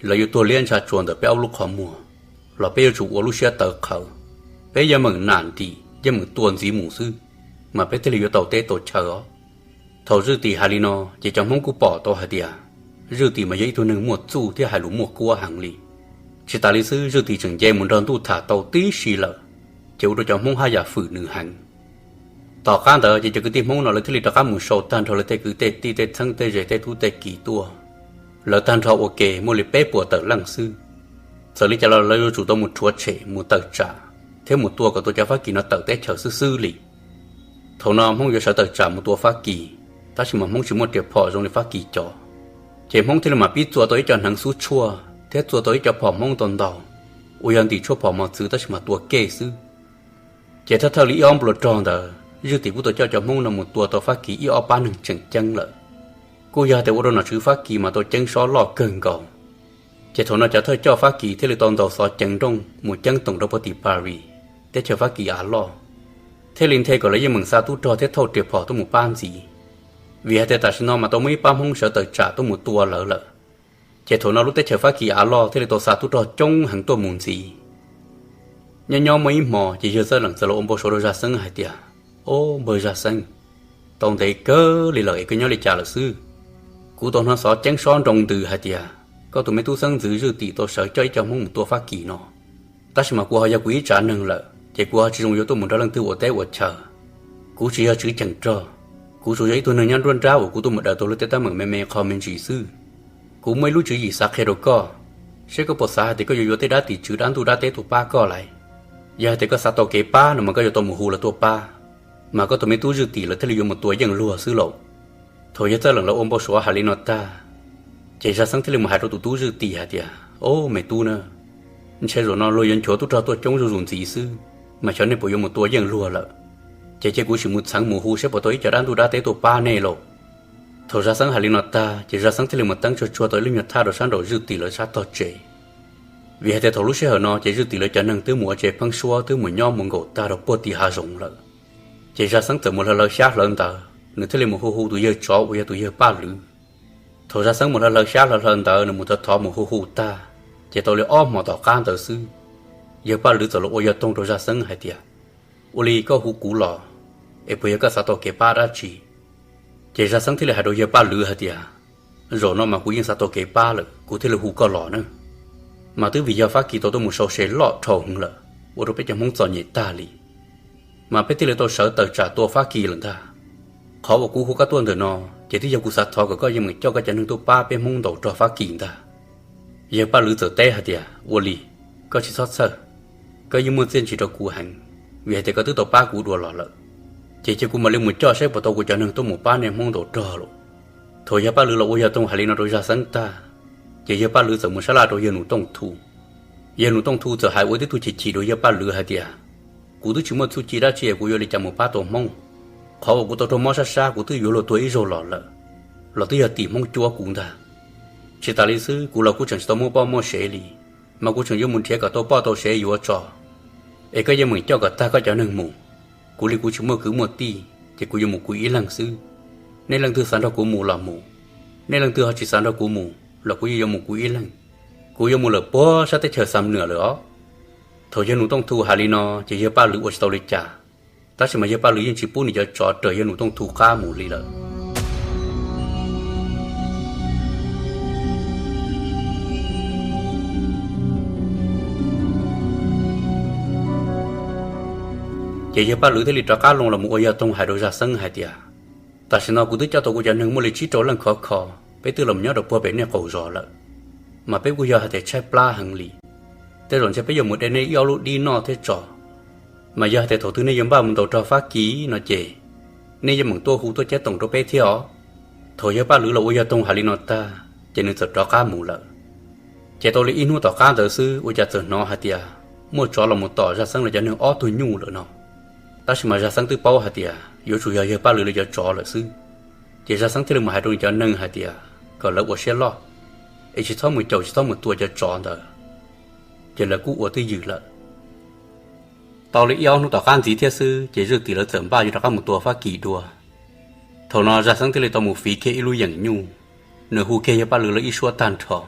lawv yuav tuag liab ntsha tsuas ntawm peb ob lub qhov muag, los peb yuav tsum ua lub siab tawv qhawv, peb yeej meem nam ntim yeej meem tua ntxiv mus xwb, mas peb thiaj li yuav tau teb tau chaw os. Thaum Zwj Tim hais li no ces cov Hmoob kuj pom tau hais tias Zwj Tim mas yog ib tug neeg muaj txuj thiab hais lus muaj kuab heev li. Tsis tas li xwb, Zwj Tim tseem nce mus nrog ntuj tham tau tib si lawm, ces ua rau cov Hmoob haj yam fwm nws heev. Tom qab ntawd ces cov kwv tij Hmoob no lawv thiaj li rov qab mus sau tag nrho lawv tej kwv tej tij tej txheeb tej ze tej tub tej kiv tuaj. Lawv tag nrho ua ke muaj li peb puas tawm leej xwb. Txawm li cas los lawv yuav tsum tau mus rhuav tshem mus tawm tsam thiab mus tua kom tua cov Fab Kis no tawm teb chaws xwb xwb li. Thaum no Hmoob yuav sawv tawm tsam mus tua Fab Kis, tab sis mas Hmoob tsis muaj riam phom zoo li Fab Kis cov, ces Hmoob thiaj li mam pib txua tau ib co hneev xub tshuaj thiab txua tau ib co phom Hmoob ntau ntau, uas yog ntim tshuaj phom mos txwv tab sis mas tua kej xwb. Ces thawj thawj li ib ob npluas rog ntawd Zwj Tim kuj tau coj cov Hmoob no mus tua tau Fab Kis ib ob pab neeg tseem ceeb lawm. Kuj yog tias ua rau nom tswv Fab Kis mas tau ceeb sob loj kawg nkaus. Ces thaum no cov thawj coj Fab Kis thiaj li tau ntaus xov ceev nrooj mus ceeb toom rau puag tim Paris, teb chaws Fab Kis av loj, thiaj li nthe kom lawv yeej meem xa tub rog thiab thauj riam phom tuaj mus pab ntxiv. Vim hais tias tam sim no mas tau muaj ib pab Hmoob sawv tawm tsam tuaj mus tua lawv lawm. Ces thaum no lub teb chaws Fab Kis av loj thiaj li tau xa tub rog coob heev tuaj mus ntxiv. Nyob nyob muaj ib hmo ces yawg Txawj Leem txawm los ua npau suav rau Zaj Xeeb hais tias, Ob, npawg Zaj Xeeb, tau ntev kawg li lawm es koj nyob li cas lawm xwb? Kuv tau hnov xov ceeb sob nroo ntws hais tias koj tus me tub xeeb ntxwv Zwj Tim tau sawv coj ib co Hmoob mus tua Fab Kis no. Tab sis mas kuv ho yog kuv ib tsav neeg lawm ces kuv ho tsis zoo yuav tuaj mus nrog leej twg ua teb ua chaw. Kuv tsis yog tswv cheem rog, kuv tsuas yog ib tug neeg nyob nruab nrab uas kuv tuaj mus daws tau lub teb teeb meem me me qho me ntsis xwb. Kuv muaj ib lub tswv yim xav qhia rau koj, seb koj puas xav hais tias koj yuav yuav tej dab tim tswv dab ntuj dab teb tuaj pab koj lawm. Yog hais tias koj xav tau kev pab no mas koj yuav tau mus hu lawv tuaj pab, mas koj tus me tub Zwj Tim lawv thiaj li yuav mus tua yeej luag xwb lauj. Thaum yawg Txawj Leem lawv ua npau suav hais li no tag, ces Zaj Xeeb thiaj li mus hais rau tus tub Zwj Tim hais tias, Ob, me tub na, ntshe zaum no luag yuav nchuav tub rog tuaj coob zuj zus ntxiv xwb, mas xyov nej puas yuav mus tua yeej luag lawm. Ces cia kuv sim mus txheev mus hu seb puas tau ib co dab ntuj dab teb tuaj pab nej lauj. Thaum Zaj Xeeb hais li no tag ces Zaj Xeeb thiaj li mus teeb tsuag tsuag tau ib lub nyuag thaj rau sab nraum Zwj Tim lawv sab tog tsev. Vim hais tias thaum lub sij hawm no ces Zwj Tim lawv cov neeg twb mus ua tsev pheeb suab twb mus nyob mus nkaum tag rau puag tim hav zoov lawm. Ces Zaj Xeeb txawm mus hlawv hlawv xyab hlawv ntawv, nws thiaj li mus hu hu tus yawg tsov uas yog tus yawg Paj Lwm. Thaum Zaj Xeeb mus hlawv hlawv xyab hlawv hlawv ntawv, nws mus thov thov mus hu hu tag, ces tau li ob hmo tom qab ntawd xwb, yawg Paj Lwm txawm los ua yog toog rau Zaj Xeeb hais tias, Ua li koj hu kuv los, es puas yog koj xav tau kev pab dab tsi? Ces Zaj Xeeb thiaj li hais rau yawg Paj Lwm hais tias, Zaum no mas kuv yeej xav tau kev pab lawm kuv thiaj li hu koj los na. Mas twb vim yog Fab Kis tau tuaj mus sau se loj dhau heev lawm, ua rau peb cov Hmoob txom nyem tag li. Mas peb thiaj li tau sawv tawm tsam tua Fab Kis lawm ntag. Qhov uas kuv hu koj tuaj ntawm no, ces twb yog kuv xav thov kom koj yeej meem coj koj cov neeg tuaj pab peb Hmoob ntaus rog Fab Kis ntag. Yawg Paj Lwm txawm teb hais tias, Ua li, koj tsis txhob txhawj, koj yeej muaj txiaj ntsig rau kuv heev, vim hais tias koj twb tau pab kuv dua los lawm. Ces cia kuv mam li mus coj saib puas tau kuv cov neeg tuaj mus pab nej Hmoob ntaus rog lauj. Thaum yawg Paj Lwm los ua yog toog hais li no rau Zaj Xeeb tag, ces yawg Paj Lwm txawm mus sab laj rau yawg Nus Tooj Thu. Yawg Nus Tooj Thu txawm hais ua ib tug chim chim rau yawg Paj Lwm hais tias, Kuv twb tsis muaj txuj ci dab tsi es kuv yuav li cas mus pab tau Hmoob. Qhov uas kuv tau raug mob sab sab kuv twb yuav luag tua ib zaug los lawm, los twb yog tim Hmoob cuab kuv ntag. Tsis tas li xwb kuv los kuj tseem tsis tau muaj poj muaj sev li, mas kuv tseem yuav mus nrhiav kom tau poj tau sev yuav tso. Es koj yeej meem coj kom tag koj cov neeg mus. Kuv li kuv tsis muaj kwv muaj tij ces kuv yuav mus kuv ib leeg xwb. Nej leej twg xav nrog kuv mus los mus, nej leej twg ho tsis xav nrog kuv mus los kuv yeej yuav mus kuv ib leeg. Kuv yuav mus lawm puag sab teb chaws Xam Nuam lawm os. Thaum yawg Nus Tooj Thu hais li no ces yawg Paj Lwm ua tsis tau li cas, tab sis mas yawg Paj Lwm yeej tsis pub nws cov tsov raws yawg Nus Tooj Thu qab mus li lawm. Ces yawg Paj Lwm thiaj li rov qab loo los mus ua yog toog hais rau Zaj Xeeb hais tias, Tam sim no kuv twb coj tau kuv cov neeg muaj li tsib rau leej khov kho, peb twb los nyob rau puag pem nej qaum zos lawm, mas peb kuj yog hais tias tshaib plab heev li. Tej zaum ntshe peb yuav mus de nej ib ob lub dib noj thiab tso. Mas yog hais tias thaum twg nej yuav npaj mus ntaus rog Fab Kis no ces nej yeej meem tuaj hu tuaj ceeb toom rau peb thiab os. Thaum yawg Paj Lwm los ua yog toog hais li no tag ces nws txawm rov qab mus lawm. Ces tau li ib hnub tom qab ntawd xwb ua cas txawm hnov hais tias muaj tsov los mus tom Zaj Xeeb lawv cov neeg ob tug nyuj lawm no. Tab sis mas Zaj Xeeb twb paub hais tias yuav tsum yog yawg Paj Lwm lawv cov tsov lawm xwb. Ces Zaj Xeeb thiaj li mus hais rau nws cov neeg hais tias kom lawv ua siab loj, es tsis txhob mus caum tsis txhob mus tua cov tsov ntawd. Ces lawv kuj ua twj ywm lawm. Tau li ib ob hnub tom qab ntxiv thiab xwb ces Zwj Tim lawv txawm npaj yuav rov qab mus tua Fab Kis dua. Thaum no Zaj Xeeb thiaj li tau mus fiv kiag ib lub yeem nyuj, nws hu kiag yawg Paj Lwm lawv ib suab tag nrho.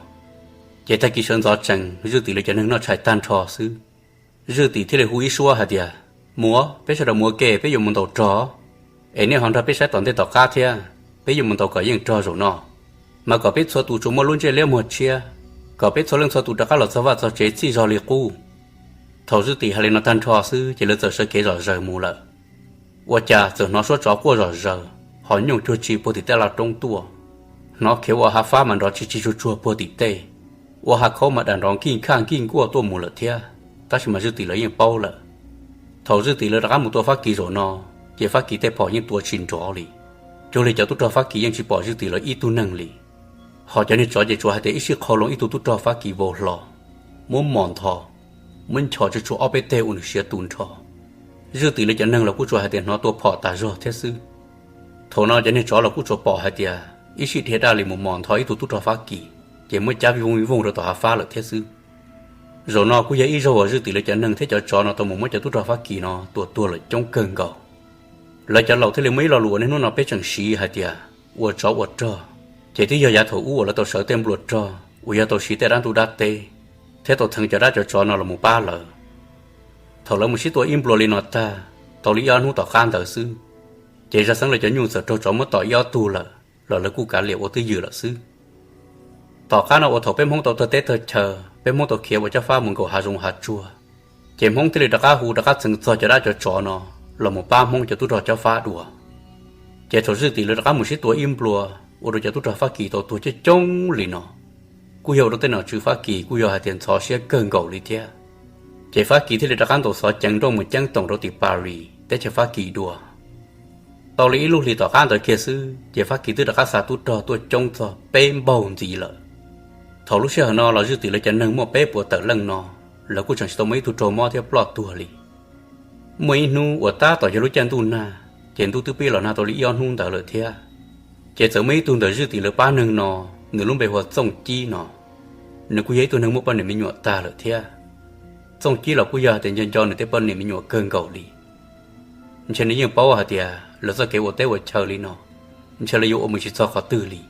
Ces tag kis sawv ntxov tsees Zwj Tim lawv cov neeg noj tshais tag nrho xwb, Zwj Tim thiaj li hu ib suab hais tias, Mus, peb sawv daws mus ua ke, peb yuav mus ntaus rog, es nej ho nrog peb saib tom ntej tom qab thiab, peb yuav mus ntaus kom yeej rog zaum no, mas kom peb txhua tus tsuas muaj lub ntsej liab muag tshiab, kom peb txhua leej txhua tus rov qab los txog vaj txog tsev txij zog li qub. Thaum Zwj Tim hais li no tag nrho xwb ces lawv txawm sawv kev zom zaws mus lawm. Ua cas txawm hnov suab tsov quaj zom zaws, ho nyooj cuag tsi puag tim tej laj roob tuaj, hnov khiav ua hav fab mas nrov tsis tsis tsuag tsuag puag tim tej, ua hav khaub mas dam nrov nkij nkhaj nkij nkuaj tuaj mus lawm thiab. Tab sis mas Zwj Tim lawv yeej paub lawm, thaum Zwj Tim lawv rov qab mus tua Fab Kis zaum no, ces Fab Kis tej phom yeej tua tsis nrov li, cuag li cov tub rog Fab Kis yeej tsis pom Zwj Tim lawv ib tug neeg li. Ho cov niag tsov ces tsuas hais tias ib sij qhau loo ib tug tub rog Fab Kis vau hlo, muab mos ntho, muab nchos tsuj tsuag ob peb teg ua nws siav tu nrho, Zwj Tim lawv cov neeg los kuj tsuas hais tias hnov tua phom tas zog thiab xwb. Thaum no cov niag tsov los kuj tsuas pom hais tias ib sij dhia daj li mus mos ntho ib tug tub rog Fab Kis, ces muab cab vij vooj vij vooj rau tom hav fab lawm thiab xwb. Zaum no kuj yog ib zaug uas Zwj Tim lawv cov neeg thiab cov tsov no tau mus muab cov tub rog Fab Kis no tua tuag lawm coob kawg nkaus. Lawv cov laus thiaj li muaj ib lo lus uas niaj hnub no peb tseem siv hais tias ua tsov ua rog, ces twb yog yav thaum ub uas lawv tau sawv tej nplua rog uas yog tau siv tej dab ntuj dab teb thiab tau txheev cov dab cov tsov no los mus pab lawv. Thaum lawv mus sib tua ib nplua li no tag, tau li ib ob hnub tom qab ntawd xwb, ces zaj xeeb lawv cov nyuj txawm raug tsov muab tom ib ob tug lawm los lawv kuj kav liam ua twj ywm lawm xwb. Tom qab no uas thaum peb Hmoob tau tawg teb tawg chaw, peb Hmoob tau khiav ua cob fab mus nkaum hav zoov hav tsuag, ces Hmoob thiaj li rov qab hu rov qab txheev txog cov dab cov tsov no los mus pab Hmoob cov tub rog cob fab dua. Ces thaum Zwj Tim lawv rov qab mus sib tua ib nplua ua rau cov tub rog Fab Kis tau tuag coob coob li no, kuj yog ua rau tej nom tswv Fab Kis kuj yog hais tias ntxhov siab kawg nkaus li thiab. Ces Fab Kis thiaj li rov qab ntaus xov ceev nrooj mus ceeb toom rau tim Paris teb chaws Fab Kis dua. Tau li ib lub hlis tom qab ntawd kiag xwb, ces Fab Kis twb rov qab xa tub rog tuaj coob txog peb npaug ntxiv lawm. Thaum lub sij hawm no los Zwj Tim lawv cov neeg muaj peb puas tawm leej no, lawv kuj tseem tsis tau muaj ib tug raug mob thiab ploj tuag li. Muaj ib hnub uas tab tom yog lub caij ntuj nag, ces ntuj twb pib los nag tau li ib ob hnub ntawd lawm thiab. Ces txawm muaj ib tug ntawm Zwj Tim lawv pab neeg no, nws lub npe hu ua Txooj Cib no. Nws kuj yog ib tug neeg muaj poj niam me nyuam tag lawm thiab. Txooj Cib los kuj yog hais tias nco nco nws tej poj niam me nyuam kawg nkaus li. Ntshe nws yeej paub hais tias lawv txoj kev ua teb ua chaw li no, ntshe lawv yuav ua mus tsis txog qhov twg li.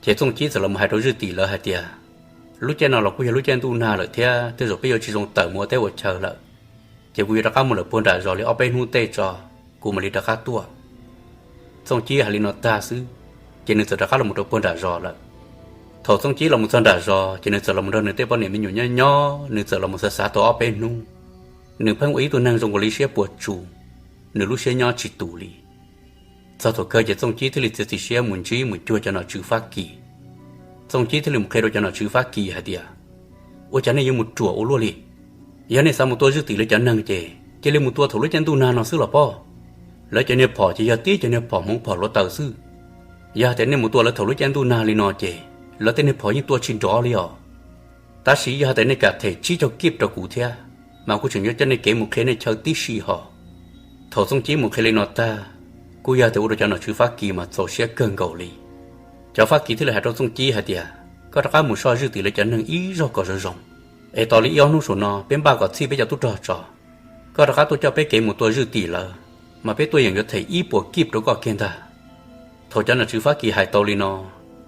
Ces Txooj Cib txawm los mus hais rau Zwj Tim lawv hais tias, lub caij no los kuj yog lub caij ntuj nag lawm thiab, tej zaum peb yuav tsis zoo tawm mus ua teb ua chaw lawm. Ces kuv yuav rov qab mus lawm puag nram zos li ob peb hnub tej tso, kuv mam li rov qab tuaj. Txooj Cib hais li no tag xwb, ces nws txawm rov qab los mus rau puag nram zos lawm. Thaum Txooj Cib los mus txog nram zos, ces nws txawm los mus nrog nws tej poj niam me nyuam nyob nyob, nws txawm los mus xav xav tau ob peb hnub. Nws pheej ua ib tug neeg zoo nkaus li siab puas tsus, nws lub siab nyob tsis tus li. Txog thaum kawg ces Txooj Cib thiaj li txiav txim siab mus ntsib mus cuag cov nom tswv Fab Kis. Txooj Cib thiaj li mus qhia rau cov nom tswv Fab Kis hais tias, ua cas nej yuav mus ruam ua luaj li? Yog nej xav mus tua Zwj Tim lawv cov neeg ces cia li mus tua thaum lub caij ntuj nag no xwb los pob. Lawv cov niag phom ces yog tib cov niag phom hmoov phom hluav taws xwb. Yog hais tias nej mus tua lawv thaum lub caij ntuj nag li no ces lawv tej niag phom yeej tua tsis nrov li os. Tab sis yog hais tias nej kam them tsib caug kib rau kuv thiab, mas kuv tseem yuav coj nej kev mus qhia nej chaw tib si ho. Thaum Txooj Cib mus qhia li no tag, kuj yog tias ua rau cov nom tswv Fab Kis mas txaus siab kawg nkaus li. Cov Fab Kis thiaj li hais rau Txooj Cib hais tias, koj rov qab mus soj Zwj Tim lawv cov neeg ib zaug kom zoo zoo, es tos li ib ob hnub saum no peb npaj kom txhij peb cov tub rog tso. Koj rov qab tuaj coj peb kev mus tua Zwj Tim lawv, mas peb tuaj yeem yuav them ib puas kib rau koj kiag ntag. Thaum cov nom tswv Fab Kis hais tau li no,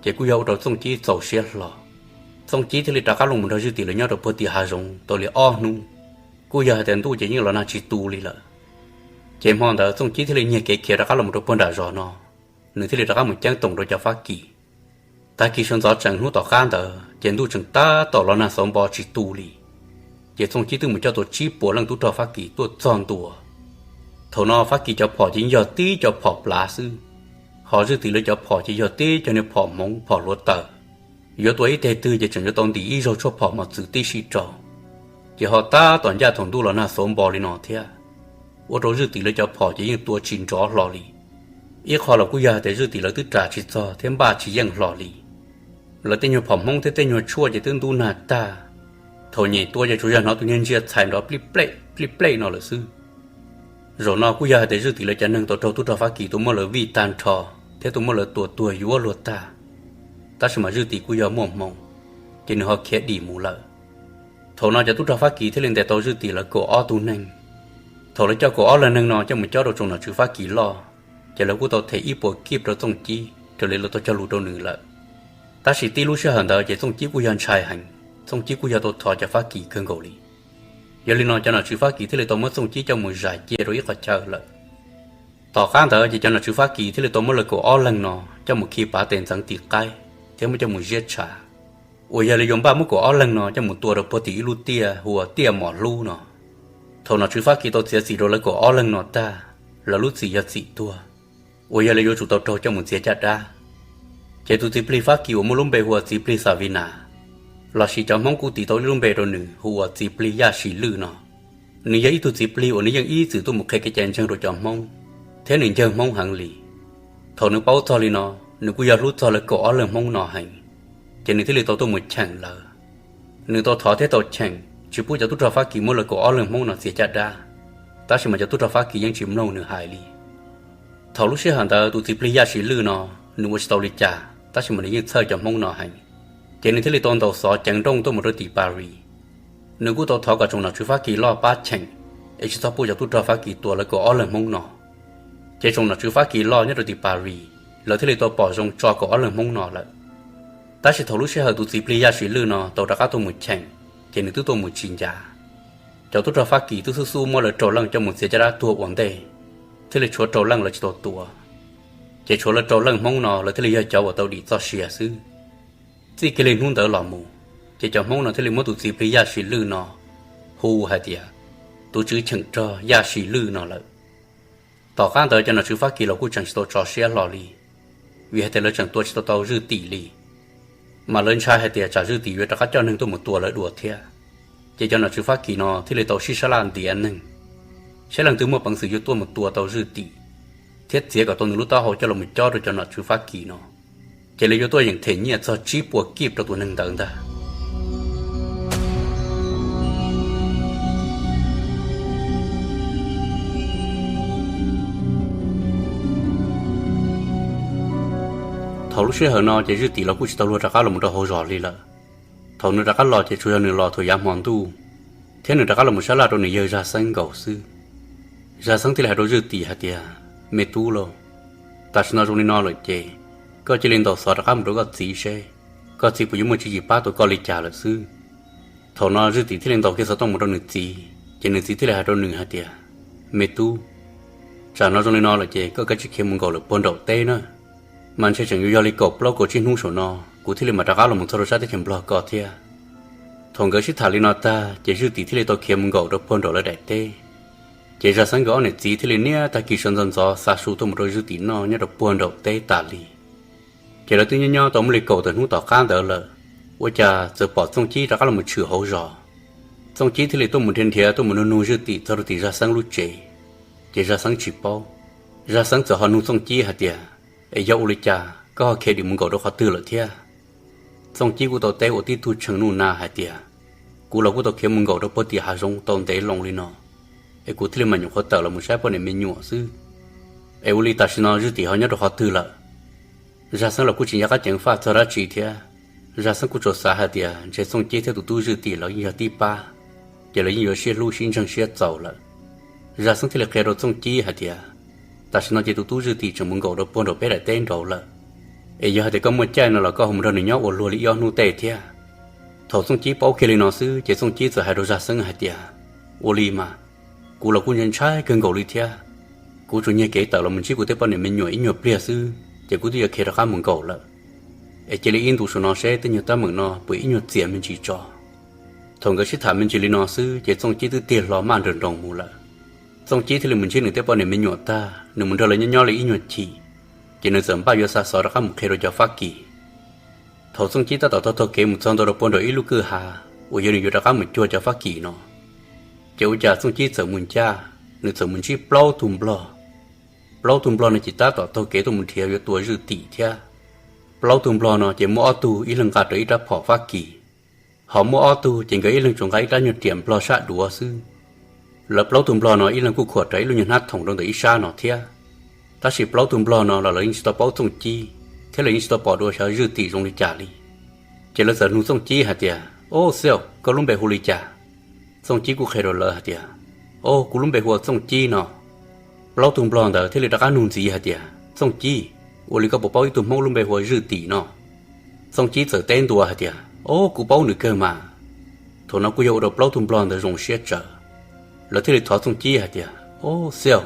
ces kuj yog ua rau Txooj Cib txaus siab hlo. Txooj Cib thiaj li rov qab los mus nrog Zwj Tim lawv nyob rau puag tim hav zoov tau li ob hnub, kuj yog hais tias ntuj ces yeej los nag tsis tu li lawm. Ces hmo ntawd Txooj Cib thiaj li nyiag kev khiav rov qab los mus rau puag nram zos no, nws thiaj li rov qab mus ceeb toom rau cov Fab Kis. Tag kis sawv ntxov tseem hnub tom qab ntawd ces ntuj tseem tab tom los nag xauv npo tsis tu li. Ces Txooj Cib twb mus coj tau tsib puas leej tub rog Fab Kis tuaj txog ntua. Thaum no Fab Kis cov phom ces yeej yog tib cov phom plav xwb, ho Zwj Tim lawv cov phom ces yog tib cov niag phom hmoov phom hluav taws. Yuav tua ib teg twg ces tseem yuav tau ntim ib zaug tshuaj phom mos txwv tib si rau. Ces ho tab tom ncaj thaum ntuj los nag xauv npo li no thiab, ua rau Zwj Tim lawv cov phom ces yeej tua tsis nrov hlo li. Ib qho los kuj yog hais tias Zwj Tim lawv twb ram tsis txog thiab npaj tsis yeej hlo li. Lawv tej nyuag phom hmoov thiab tej nyuag tshuaj ces twb ntub nag tag, thaum nyem tua ces tsuas yog hnov tus niag ntsia txhais nrov plij plej plij plej no lawm xwb. Zaum no kuj yog hais tias Zwj Tim lawv cov neeg tau raug tub rog Fab Kis tuaj muab lawv vij tag nrho thiab tuaj muab lawv tua tuag yuav luag tag. Tab sis mas Zwj Tim kuj yog muaj hmoo, ces nws ho khiav dim mus lawm. Thaum no cov tub rog Fab Kis thiaj li ntes tau Zwj Tim lawv kaum ob tug neeg. Thaum lawv coj kaum ob leeg neeg no coj mus cob rau tsoom nom tswv Fab Kis loj, ces lawv kuj tau them ib puas kib rau Txooj Cib raws li lawv tau cog lus rau nws lawm. Tab sis tib lub sij hawm ntawd ces Txooj Cib kuj yog ntshai heev, Txooj Cib kuj yog tau thov cov Fab Kis kawg nkaus li. Yog li no cov nom tswv Fab Kis thiaj li tau muab Txooj Cib coj mus zais cia rau ib qhov chaw lawm. Tom qab ntawd ces cov nom tswv Fab Kis thiaj li tau muab lawv kaum ob leeg no coj mus khi pav tes ntxeev tim qaib thiab muab coj mus ziab tshav, uas yog li yuav npaj muab kaum ob leeg no coj mus tua rau puag tim ib lub tiaj hu ua tiaj Mos Hlub no. Thaum nom tswv Fab Kis tau txiav txim rau lawv kaum ob leeg no tag, lawv lub txim yog txim tuag, uas yog li yuav tsum tau raug coj mus txiav caj dab. Ces tus txiv plig Fab Kis uas muaj lub npe hu ua txiv plig Xavinas, lossis cov Hmoob kuj tis tau ib lub npe rau nws hu ua txiv plig Yaj Sim Lwj no, nws yog ib tug txiv plig uas nws yeej ib txwm tuaj mus qhia kev cai ntseeg rau cov Hmoob, thiab nws ncawg Hmoob heev li. Thaum nws paub txog li no, nws kuj yog hlub txog lawv kaum ob leeg Hmoob no heev, ces nws thiaj li tau tuaj mus cheem lawv. Nws tau thov thiab tau cheem tsis pub cov tub rog Fab Kis muab lawv kaum ob leeg Hmoob no txiav caj dab, tab sis mas cov tub rog Fab Kis yeej tsis mloog nws hais li. Thaum lub sij hawm ntawd tus txiv plig Yaj Sim Lwj no, nws ua tsis tau li cas tab sis mas nws yeej txhawj cov Hmoob no heev, ces nws thiaj li tau ntaus xov ceev nrooj tuaj mus rau tim Paris. Nws kuj tau thov kom tsoom nom tswv Fab Kis loj pab cheem, es tsis txhob pub cov tub rog Fab Kis tua lawv kaum ob leeg Hmoob no. Ces tsoom nom tswv Fab Kis loj nyob rau tim Paris, lawv thiaj li tau pom zoo tso kaum ob leeg Hmoob no lawm. Tab sis thaum lub sij hawm tus txiv plig Yaj Sim Lwj no tau rov qab tuaj mus cheem, ces nws twb tuaj mus tsis ncav. Cov tub rog Fab Kis twb xub xub muab lawv rau leej coj mus txiav caj dab tuag ua ntej, thiaj li tshuav rau leej lawv tsis tau tua. Ces tshuav lawv rau leej Hmoob no lawv thiaj li yog cov uas tau dim txoj sia xwb. Txij kiag li hnub ntawd los mus, ces cov Hmoob no thiaj li muab tus txiv plig Yaj Sim Lwj no hu hais tias tus tswv cheem rog Yaj Sim Lwj no lawm. Tom qab ntawd cov nom tswv Fab Kis los kuj tseem tsis tau tso siab hlo li, vim hais tias lawv tseem tua tsis tau tau Zwj Tim li, mas lawv ntshai hais tias tsam Zwj Tim yuav rov qab coj neeg tuaj mus tua lawv dua thiab. Ces cov nom tswv Fab Kis no thiaj li tau sib sab laj ntiav neeg, saib leej twg muaj peev xwm yuav tuaj mus tua tau Zwj Tim, thiab txiav kom tau nws lub taub hau coj los cob rau cov nom tswv Fab Kis no, ces lawv yuav tuaj yeem them nyiaj txog tsib puas kib rau tus neeg ntawd ntag. Thaum lub sij hawm no ces Zwj Tim los kuj tsis tau luag rov qab los rau hauv zos li lawm. Thaum nws rov qab los ces tsuas yog nws los thaum yav hmo ntuj, thiab nws rov qab los sab laj rau nws yawg Zaj Xeeb nkaus xwb. Zaj Xeeb thiaj li hais rau Zwj Tim hais tias, Me tub lauj, tam sim no zoo li no lawm ces koj cia li ntaus xov rov qab mus rau koj txiv seb koj txiv puas yuav muaj tswv yim pab tau koj li cas lawm xwb. Thaum no Zwj Tim thiaj li ntaus kiag xov tooj mus rau nws txiv, ces nws txiv thiaj li hais rau nws hais tias, Me tub, tsam no zoo li no lawm ces koj kav tsij khiav mus nkaum lawm puag nraum teb na. Mas ntshe tseem yuav yog li kaum plaub kaum tsib hnub saum no kuv thiaj li mam rov qab los txog rau sab teb chaws Nplog ko thiab. Thaum nkawd sib tham li no tag ces Zwj Tim thiaj li tau khiav mus nkaum rau puag nraum lawv daim teb. Ces Zaj Xeeb nkawd ob niam txiv thiaj li niaj tag kis sawv ntxov ntxov xa su tuaj mus rau Zwj Tim noj nyob rau puag nraum teb tas li. Ces lawv twb nyob nyob tau muaj li kaum tawm hnub tom qab ntawd lawm, ua cas txawm pom Txooj Cib rov qab los tshwm hauv zos. Txooj Cib thiaj li tuaj mus nrhiav nrhiav tuaj mus nug nug Zwj Tim txog rau tim Zaj Xeeb lub tsev, ces Zaj Xeeb tsis paub. Zaj Xeeb txawm ho nug Txooj Cib hais tias, Es yog ua li cas koj ho khiav dim mus nkaum rau qhov twg lawm thiab? Txooj Cib kuj tau teb ua tib tug tshee nuj na hais tias, Kuv los kuj tau khiav mus nkaum rau puag tim hav zoov tau ntev loo li no, es kuv thiaj li mam nyuam qhuav tawm los mus saib poj niam me nyuam xwb. Es ua li tam sim no Zwj Tim ho nyob rau qhov twg lawm? Zaj Xeeb los kuj tsis nco qab ceev faj txog dab tsi thiab. Zaj Xeeb kuj tsuas xav hais tias ntshe Txooj Cib thiab tus tub Zwj Tim lawv yeej yog tib pab, ces lawv yeej yuav sib hlub sib ntseeg siab txaus lawm. Zaj Xeeb thiaj li qhia rau Txooj Cib hais tias, Tam sim no ces tus tub Zwj Tim tseem mus nkaum rau puag nraum peb daim teb nraud lawm. Es yog hais tias koj muaj caij no los koj ho mus nrog nws nyob ua luag li ib ob hnub tej thiab. Thaum Txooj Cib paub kiag li no xwb ces Txooj Cib txawm hais rau Zaj Xeeb hais tias, Ua li mas, kuv los kuj ntshai ntshai kawg nkaus li thiab. Kuv tsuas nyiag kev tawm los mus ntsib kuv tej poj niam me nyuam ib nyuag pliag xwb ces kuv twb yuav khiav rov qab mus nkaum lawm. Es cia li ib ntus saum no seb tej nyuag teeb meem no puas ib nyuag txias me ntsis tso. Thaum nkawd sib tham me ntsis li no xwb ces Txooj Cib twb tig hlo maj nrawm nroos mus lawm. Txooj Cib thiaj li mus ntsib nws tej poj niam me nyuam tag, nws mus nrog lawv nyob nyob li ib nyuag chim, ces nws txawm npaj yuav xa xov rov qab mus qhia rau cov Fab Kis. Thaum Txooj Cib tab tom taug taug kev mus txog ntua rau puag nraum ib lub kwj ha uas yog nws yuav rov qab mus cuag cov Fab Kis no, ces ua cas Txooj Cib txawm mus ncaj, nws txawm mus ntsib plaub tug nplog. Plaub tug nplog no ces tab tom taug kev tuaj mus nrhiav yuav tua Zwj Tim thiab. Plaub tug nplog no ces muaj ob tug ib leeg nqa rawv ib rab phom Fab Kis, ho muaj ob tug ces nkawd ib leeg tsuas nqa ib rab nyuag riam nplog sab duav xwb. Lawv plaub tug nplog no ib leeg kuj khuam rawv ib lub nyuag hnab thoom rau ntawm ib sab no thiab. Tab sis plaub tug nplog no los lawv yeej tsis tau paub Txooj Cib, thiab lawv yeej tsis tau pom dua xyov Zwj Tim zoo li cas li. Ces lawv txawm nug Txooj Cib hais tias, Au Xiau, koj lub npe hu li cas? Txooj Cib kuj qhia rau lawv hais tias, Au, kuv lub npe hu ua Txooj Cib no. Plaub tug nplog ntawd thiaj li rov qab nug ntxiv hais tias, Txooj Cib, ua li koj puas paub ib tug Hmoob lub npe hu ua Zwj Tim no? Txooj Cib txawm teb ntua hais tias, Au, kuv paub nws kawg mas. Thaum no kuj yog ua rau plaub tug nplog ntawd zoo siab tsawv. Lawv thiaj li thov Txooj Cib hais tias, Au Xiau,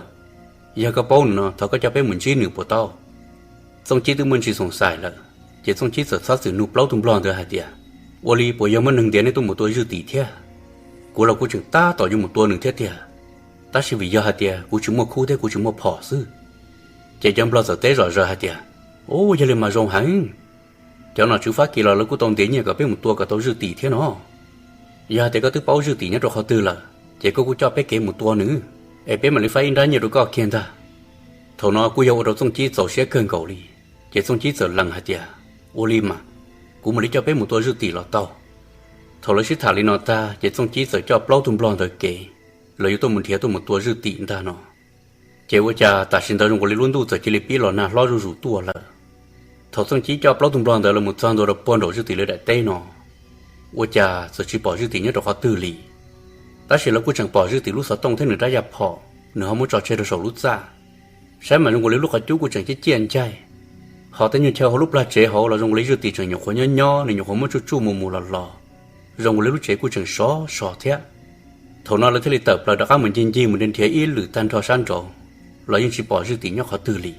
yog koj paub nws no thov koj coj peb mus ntsib nws puas tau? Txooj Cib twb muaj ntsis xoom xais lawm, ces Txooj Cib txawm txhob txwm nug plaub tug nplog ntawd hais tias, Ua li puas yog muaj neeg ntiav nej tuaj mus tua Zwj Tim thiab? Kuv los kuj tseem tab tom yuav mus tua nws thiab tiag, tab sis vim yog hais tias kuv tsis muaj khub thiab kuv tsis muaj phom xwb. Ces cov nplog txawm teb zom zaws hais tias, Au, yog li mas zoo heev. Cov nom tswv Fab Kis los lawv kuj tau ntiav nyiaj kom peb mus tua kom tau Zwj Tim thiab no. Yog hais tias koj twb paub Zwj Tim nyob rau qhov twg lawm, ces koj kuj coj peb kev mus tua nws, es peb mam li faib ib nrab nyiaj rau koj kiag ntag. Thaum no kuj yog ua rau Txooj Cib txaus siab kawg nkaus li, ces Txooj Cib txawm lees hais tias, Ua li mas, kuv mam li coj peb mus tua Zwj Tim los tau. Thaum lawv sib tham li no tag ces Txooj Cib txawm coj plaub tug nplog ntawd kev, lawv yuav tuaj mus nrhiav tuaj mus tua Zwj Tim ntag no. Ces ua cas tam sim ntawd zoo nkaus li lub ntuj txawm cia li pib los nag hlob zuj zus tuaj lawm. Thaum Txooj Cib coj plaub tug nplog ntawd los mus txog ntua rau puag nraum Zwj Tim lawv daim teb no, ua cas txawm tsis pom Zwj Tim nyob rau qhov twg li. Tab sis lawv kuj tseem pom Zwj Tim lub xov tooj thiab nws rab yaj phom, nws ho muab tso tseg rau saum lub txaj. Saib mas zoo nkaus li lub qhov cub kuj tseem ciaj ciaj ncaig, ho tej nyuag chaw hauv lub plag tsev hauv los zoo nkaus li Zwj Tim tseem nyuam qhuav nyob nyob, nws nyuam qhuav muab tsuj tsuj mus mus los los, zoo nkaus li lub tsev kuj tseem sov sov thiab. Thaum no lawv thiaj li tawm plaws rov qab mus ncig ncig mus nrhiav ib lwm tag nrho sab nraud, los yeej tsis pom Zwj Tim nyob qhov twg li.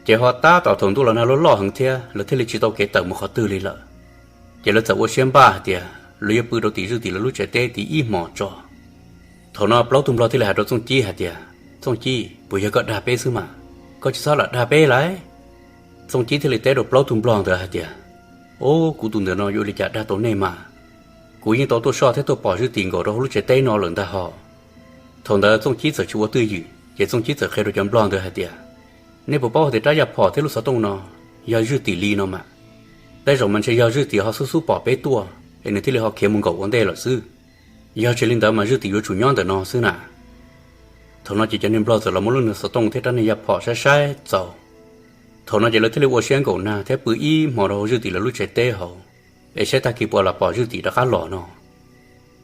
Ces ho tab tom thaum ntuj los nag loj loj heev thiab, lawv thiaj li tsis tau kev tawm mus qhov twg li lawm. Ces lawv txawm ua siab npaj hais tias lawv yuav pw rau tim Zwj Tim lawv lub tsev teb tim ib hmos tso. Thaum no plaub tug nplog thiaj li hais rau Txooj Cib hais tias, Txooj Cib, puas yog koj dag peb xwb mas? Koj tsis txhob lam dag peb lauj. Txooj Cib thiaj li teb rau plaub tug nplog ntawd hais tias, Ob, kuv tus ntawm no yuav ua li cas dag tau nej mas? Kuv yeej tau tuaj soj thiab tuaj pom Zwj Tim nkaus rau hauv lub tsev teb no lawm ntag hos. Thaum ntawd Txooj Cib txawm tsis ua twj ywm, ces Txooj Cib txawm qhia rau cov nplog ntawd hais tias, Nej puas paub hais tias rab yaj phom thiab lub xov tooj no yog Zwj Tim li no mas? Tej zaum mas ntshe yog Zwj Tim ho xub xub pom peb tuaj es nws thiaj li ho khiav mus nkaum ua ntej lawm xwb. Yog tsis li ntawd mas Zwj Tim yuav tsum nyob ntawm no xwb na. Thaum no ces cov niag nplog txawm los muab lub niag xov tooj thiab rab niag yaj phom saib saib txaus. Thaum no ces lawv thiaj li ua siab nkaum nag thiab pw ib hmo rau hauv Zwj Tim lawv lub tsev teb hauv, es saib tag kis puas lam pom Zwj Tim rov qab los no.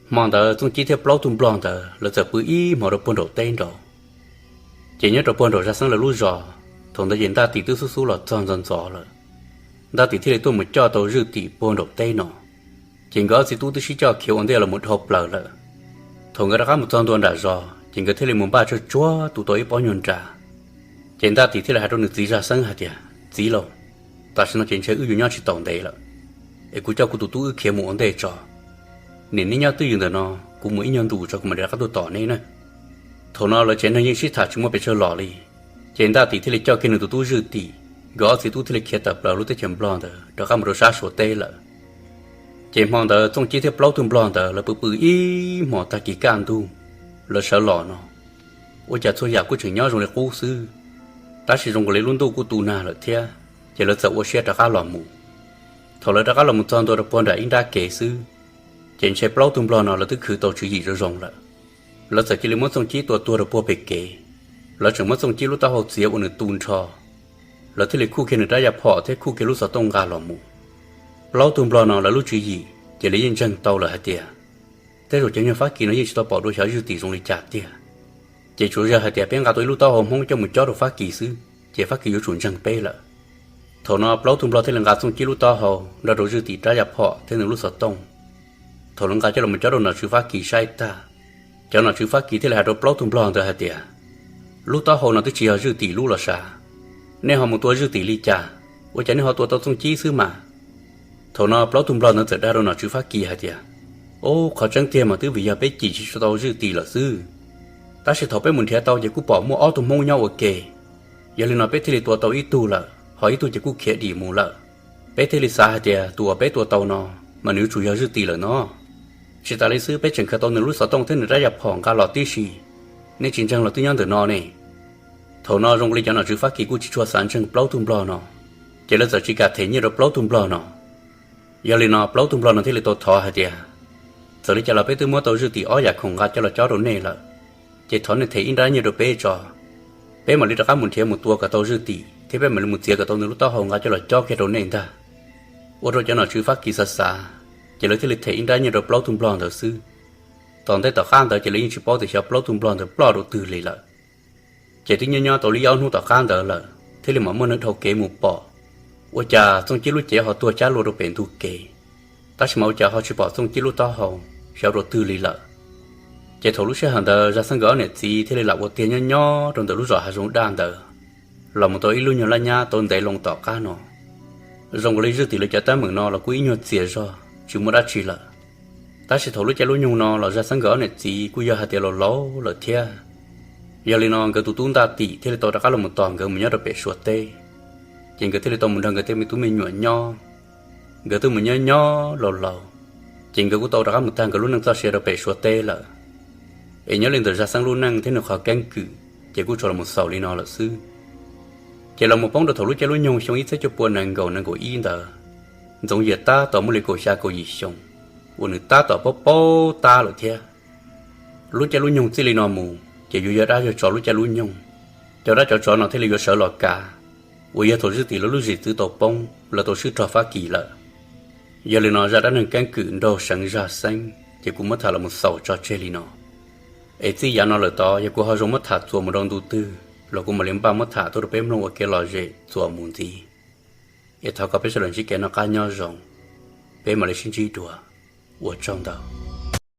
Hmo ntawd Txooj Cib thiab plaub tug nplog ntawd lawv txawm pw ib hmo rau puag nraum teb nraud. Ces nyob rau puag nraum Zaj Xeeb lawv lub zos, thaum ntawd ces Ntaj Tim twb xub xub los txog ntxov ntxov lawm. Ntaj Tim thiaj li tuaj mus coj tau Zwj Tim puag nraum teb no. Ces nkawd ob txiv tub twb sib coj khiav ua ntej los mus dhau plaws lawm. Thaum nkawd rov qab mus txog ntua nram zos ces nkawd thiaj li mus npaj tsuag tsuag tu tau ib pob nyuag nra. Ces Ntaj Tim thiaj li hais rau nws txiv Zaj Xeeb hais tias, Txiv laus, tam sim no ces ntshe wb yuav nyob tsis taus ntev lawm, es kuv coj kuv tus tub wb khiav mus ua ntej tso. Nim neb nyob twj ywm ntawm no, kuv mus ib nyuag ntus tso kuv mam li rov qab tuaj tos neb na. Thaum no lawv tsev neeg yeej sib tham tsis muaj pes tsawg los li. Ces Ntaj Tim thiaj li coj kiag nws tus tub Zwj Tim, nkawd ob txiv tub thiaj li khiav tawm plaws lub teb chaws nplog ntawd rov qab mus rau sab Suav teb lawm. Ces hmo ntawd Txooj Cib thiab plaub tug nplog ntawd lawv pw pw ib hmos tag kis kaj ntug, lawv sawv los no, ua cas txhua yam kuj tseem nyob zoo li qub xwb. Tab sis zoo nkaus li lub ntuj kuj tu nag lawm thiab, ces lawv txawm ua siab rov qab los mus. Thaum lawv rov qab los mus txog ntua rau puag nram ib nrab kev xwb, ces ntshe plaub tug nplog no lawv twb khwv tau tswv yim zoo zoo lawm. Lawv txawm cia li muab Txooj Cib tua tuag rau puag pem kev. Lawv tseem muab Txooj Cib lub taub hau txiav ua nws tu nrho. Lawv thiaj li khuj kiag nws rab yaj phom thiab khuj kiag lub xov tooj nqa los mus. Plaub tug nplog no lawv lub tswv yim ces lawv yeej ntseeg tau lawm hais tias, tej zaum cov nyuag Fab Kis no yeej tsis tau pom dua xyov Zwj Tim zoo li cas tiag. Ces tsuas yog hais tias peb nqa tau ib lub taub hau Hmoob coj mus cob rau Fab Kis xwb, ces Fab Kis yuav tsum ntseeg peb lawm. Thaum no plaub tug nplog thiaj li nqa Txooj Cib lub taub hau nrog rau Zwj Tim rab yaj phom thiab nws lub xov tooj. Thaum lawv nqa coj los cob rau nom tswv Fab Kis saib tag, cov nom tswv Fab Kis thiaj li hais rau plaub tug nplog ntawd hais tias, lub taub hau no twb tsis yog Zwj Tim lub los sav. Nej ho mus tua Zwj Tim li cas? Ua cas nej ho tua tau Txooj Cib xwb mas? Thaum no plaub tug nplog ntawd txawm dag rau nom tswv Fab Kis hais tias, ub, qhov tseeb tiag mas twb vim yog peb cim tsis tau Zwj Tim lawm xwb. Tab sis thaum peb mus nrhiav tau ces kuj pom muaj ob tug Hmoob nyob ua ke. Yog li no peb thiaj li tua tau ib tug lawm, ho ib tug ces kuj khiav dim mus lawm. Peb thiaj li xav hais tias tus uas peb tua tau no mas nws yuav tsum yog Zwj Tim lawm no. Tsis tas li xwb, peb tseem khaws tau nws lub xov tooj thiab nws rab yaj phom nqa los tib si. Nej tsis ntseeg los twb nyob ntawm no ne. Thaum no zoo li cov nom tswv Fab Kis kuj tsis tshua xav ntseeg plaub tug nplog no, ces lawv txawm tsis kam them nyiaj rau plaub tug nplog no. Yog li no plaub tug nplog no thiaj li tau thov hais tias, txawm li cas los peb twb muab tau Zwj Tim ob yam khoom nqa coj los cob rau nej lawm, ces thov nej them ib nrab nyiaj rau peb tso. Peb mam li rov qab mus nrhiav mus tua kom tau Zwj Tim thiab peb mam li mus txiav kom tau nws lub taub hau nqa coj los cob kiag rau nej ntag. Ua rau cov nom tswv Fab Kis xav xav, ces lawv thiaj li them ib nrab nyiaj rau plaub tug nplog ntawd xwb. Tom ntej tom qab ntawd ces lawv yeej tsis paub tias xyov plaub tug nplog ntawd ploj rau twg li lawm. Ces twb nyob nyob tau li ob hnub tom qab ntawd lawm thiaj li mam muaj neeg dhau kev mus pom, ua cas Txooj Cib lub cev ho tuag cab lug rau pem ntug kev. Tab sis mas ua cas ho tsis pom Txooj Cib lub taub hau xyov rau twg li lawm. Ces thaum lub sij hawm ntawd Zaj Xeeb nkawd ob niam txiv thiaj li lam ua tiag nyob nyob rau ntawm lub zos hav zoov daj ntawd, los mus tau ib lub nyuag laj nyab tau ntev loo tom qab no. Zoo nkaus li Zwj Tim lawv cov teeb meem no los kuj ib nyuag txias zog tsis muaj dab tsi lawm. Tab sis thaum lub caij lub nyoog no los Zaj Xeeb nkawd ob niam txiv kuj yog hais tias laus laus lawm thiab. Yog li no nkawd tus tub Ntaj Tim thiaj li tau rov qab los mus tos nkawd mus nyob rau pem Suav teb. Ces nkawd thiaj li tau mus nrog nkawd tej me tub me nyuam nyob. Nkawd twb mus nyob nyob laus laus, ces nkawd kuj tau rov qab mus tag nkawd lub neej txoj sia rau pem Suav teb lawm. Es nyob li ntawm Zaj Xeeb lub neej thiab nws qhov keeb kwm ces kuj tsuas los mus xaus li no lawm xwb. Ces los mus poob rau thaum lub caij lub nyoog xyoo ib txhiab cuaj pua nees nkaum nees nkaum ib ntawd, Ntxoov Yias tab tom muaj li kaum xya kaum yim xyoo, uas nws tab tom paub paub tab lawm thiab. Lub caij lub nyoog txij li no mus ces yuav yog dab yog tsov lub caij lub nyoog, cov dab cov tsov no thiaj li yuav sawv los kav, uas yog thaum xub tim lawv lub zwm txwv tau poob, lawv tau swb rog Fab Kis lawm. Yog li no zaj dab neeg keeb kwm nraug seev zaj xeeb ces kuv muab tham los mus xaus tso tseg li no. Es txij yav no lawm tod yog kuv ho zoo muab tham txuas mus rau ntu twg los kuv mam li npaj muab tham tuaj rau peb mloog ua kev lom zem txuas mus ntxiv. Es thov kom peb sawv daws ntsib kev noj qab nyob zoo, peb mam li sib ntsib dua. Ua tsaug ntau.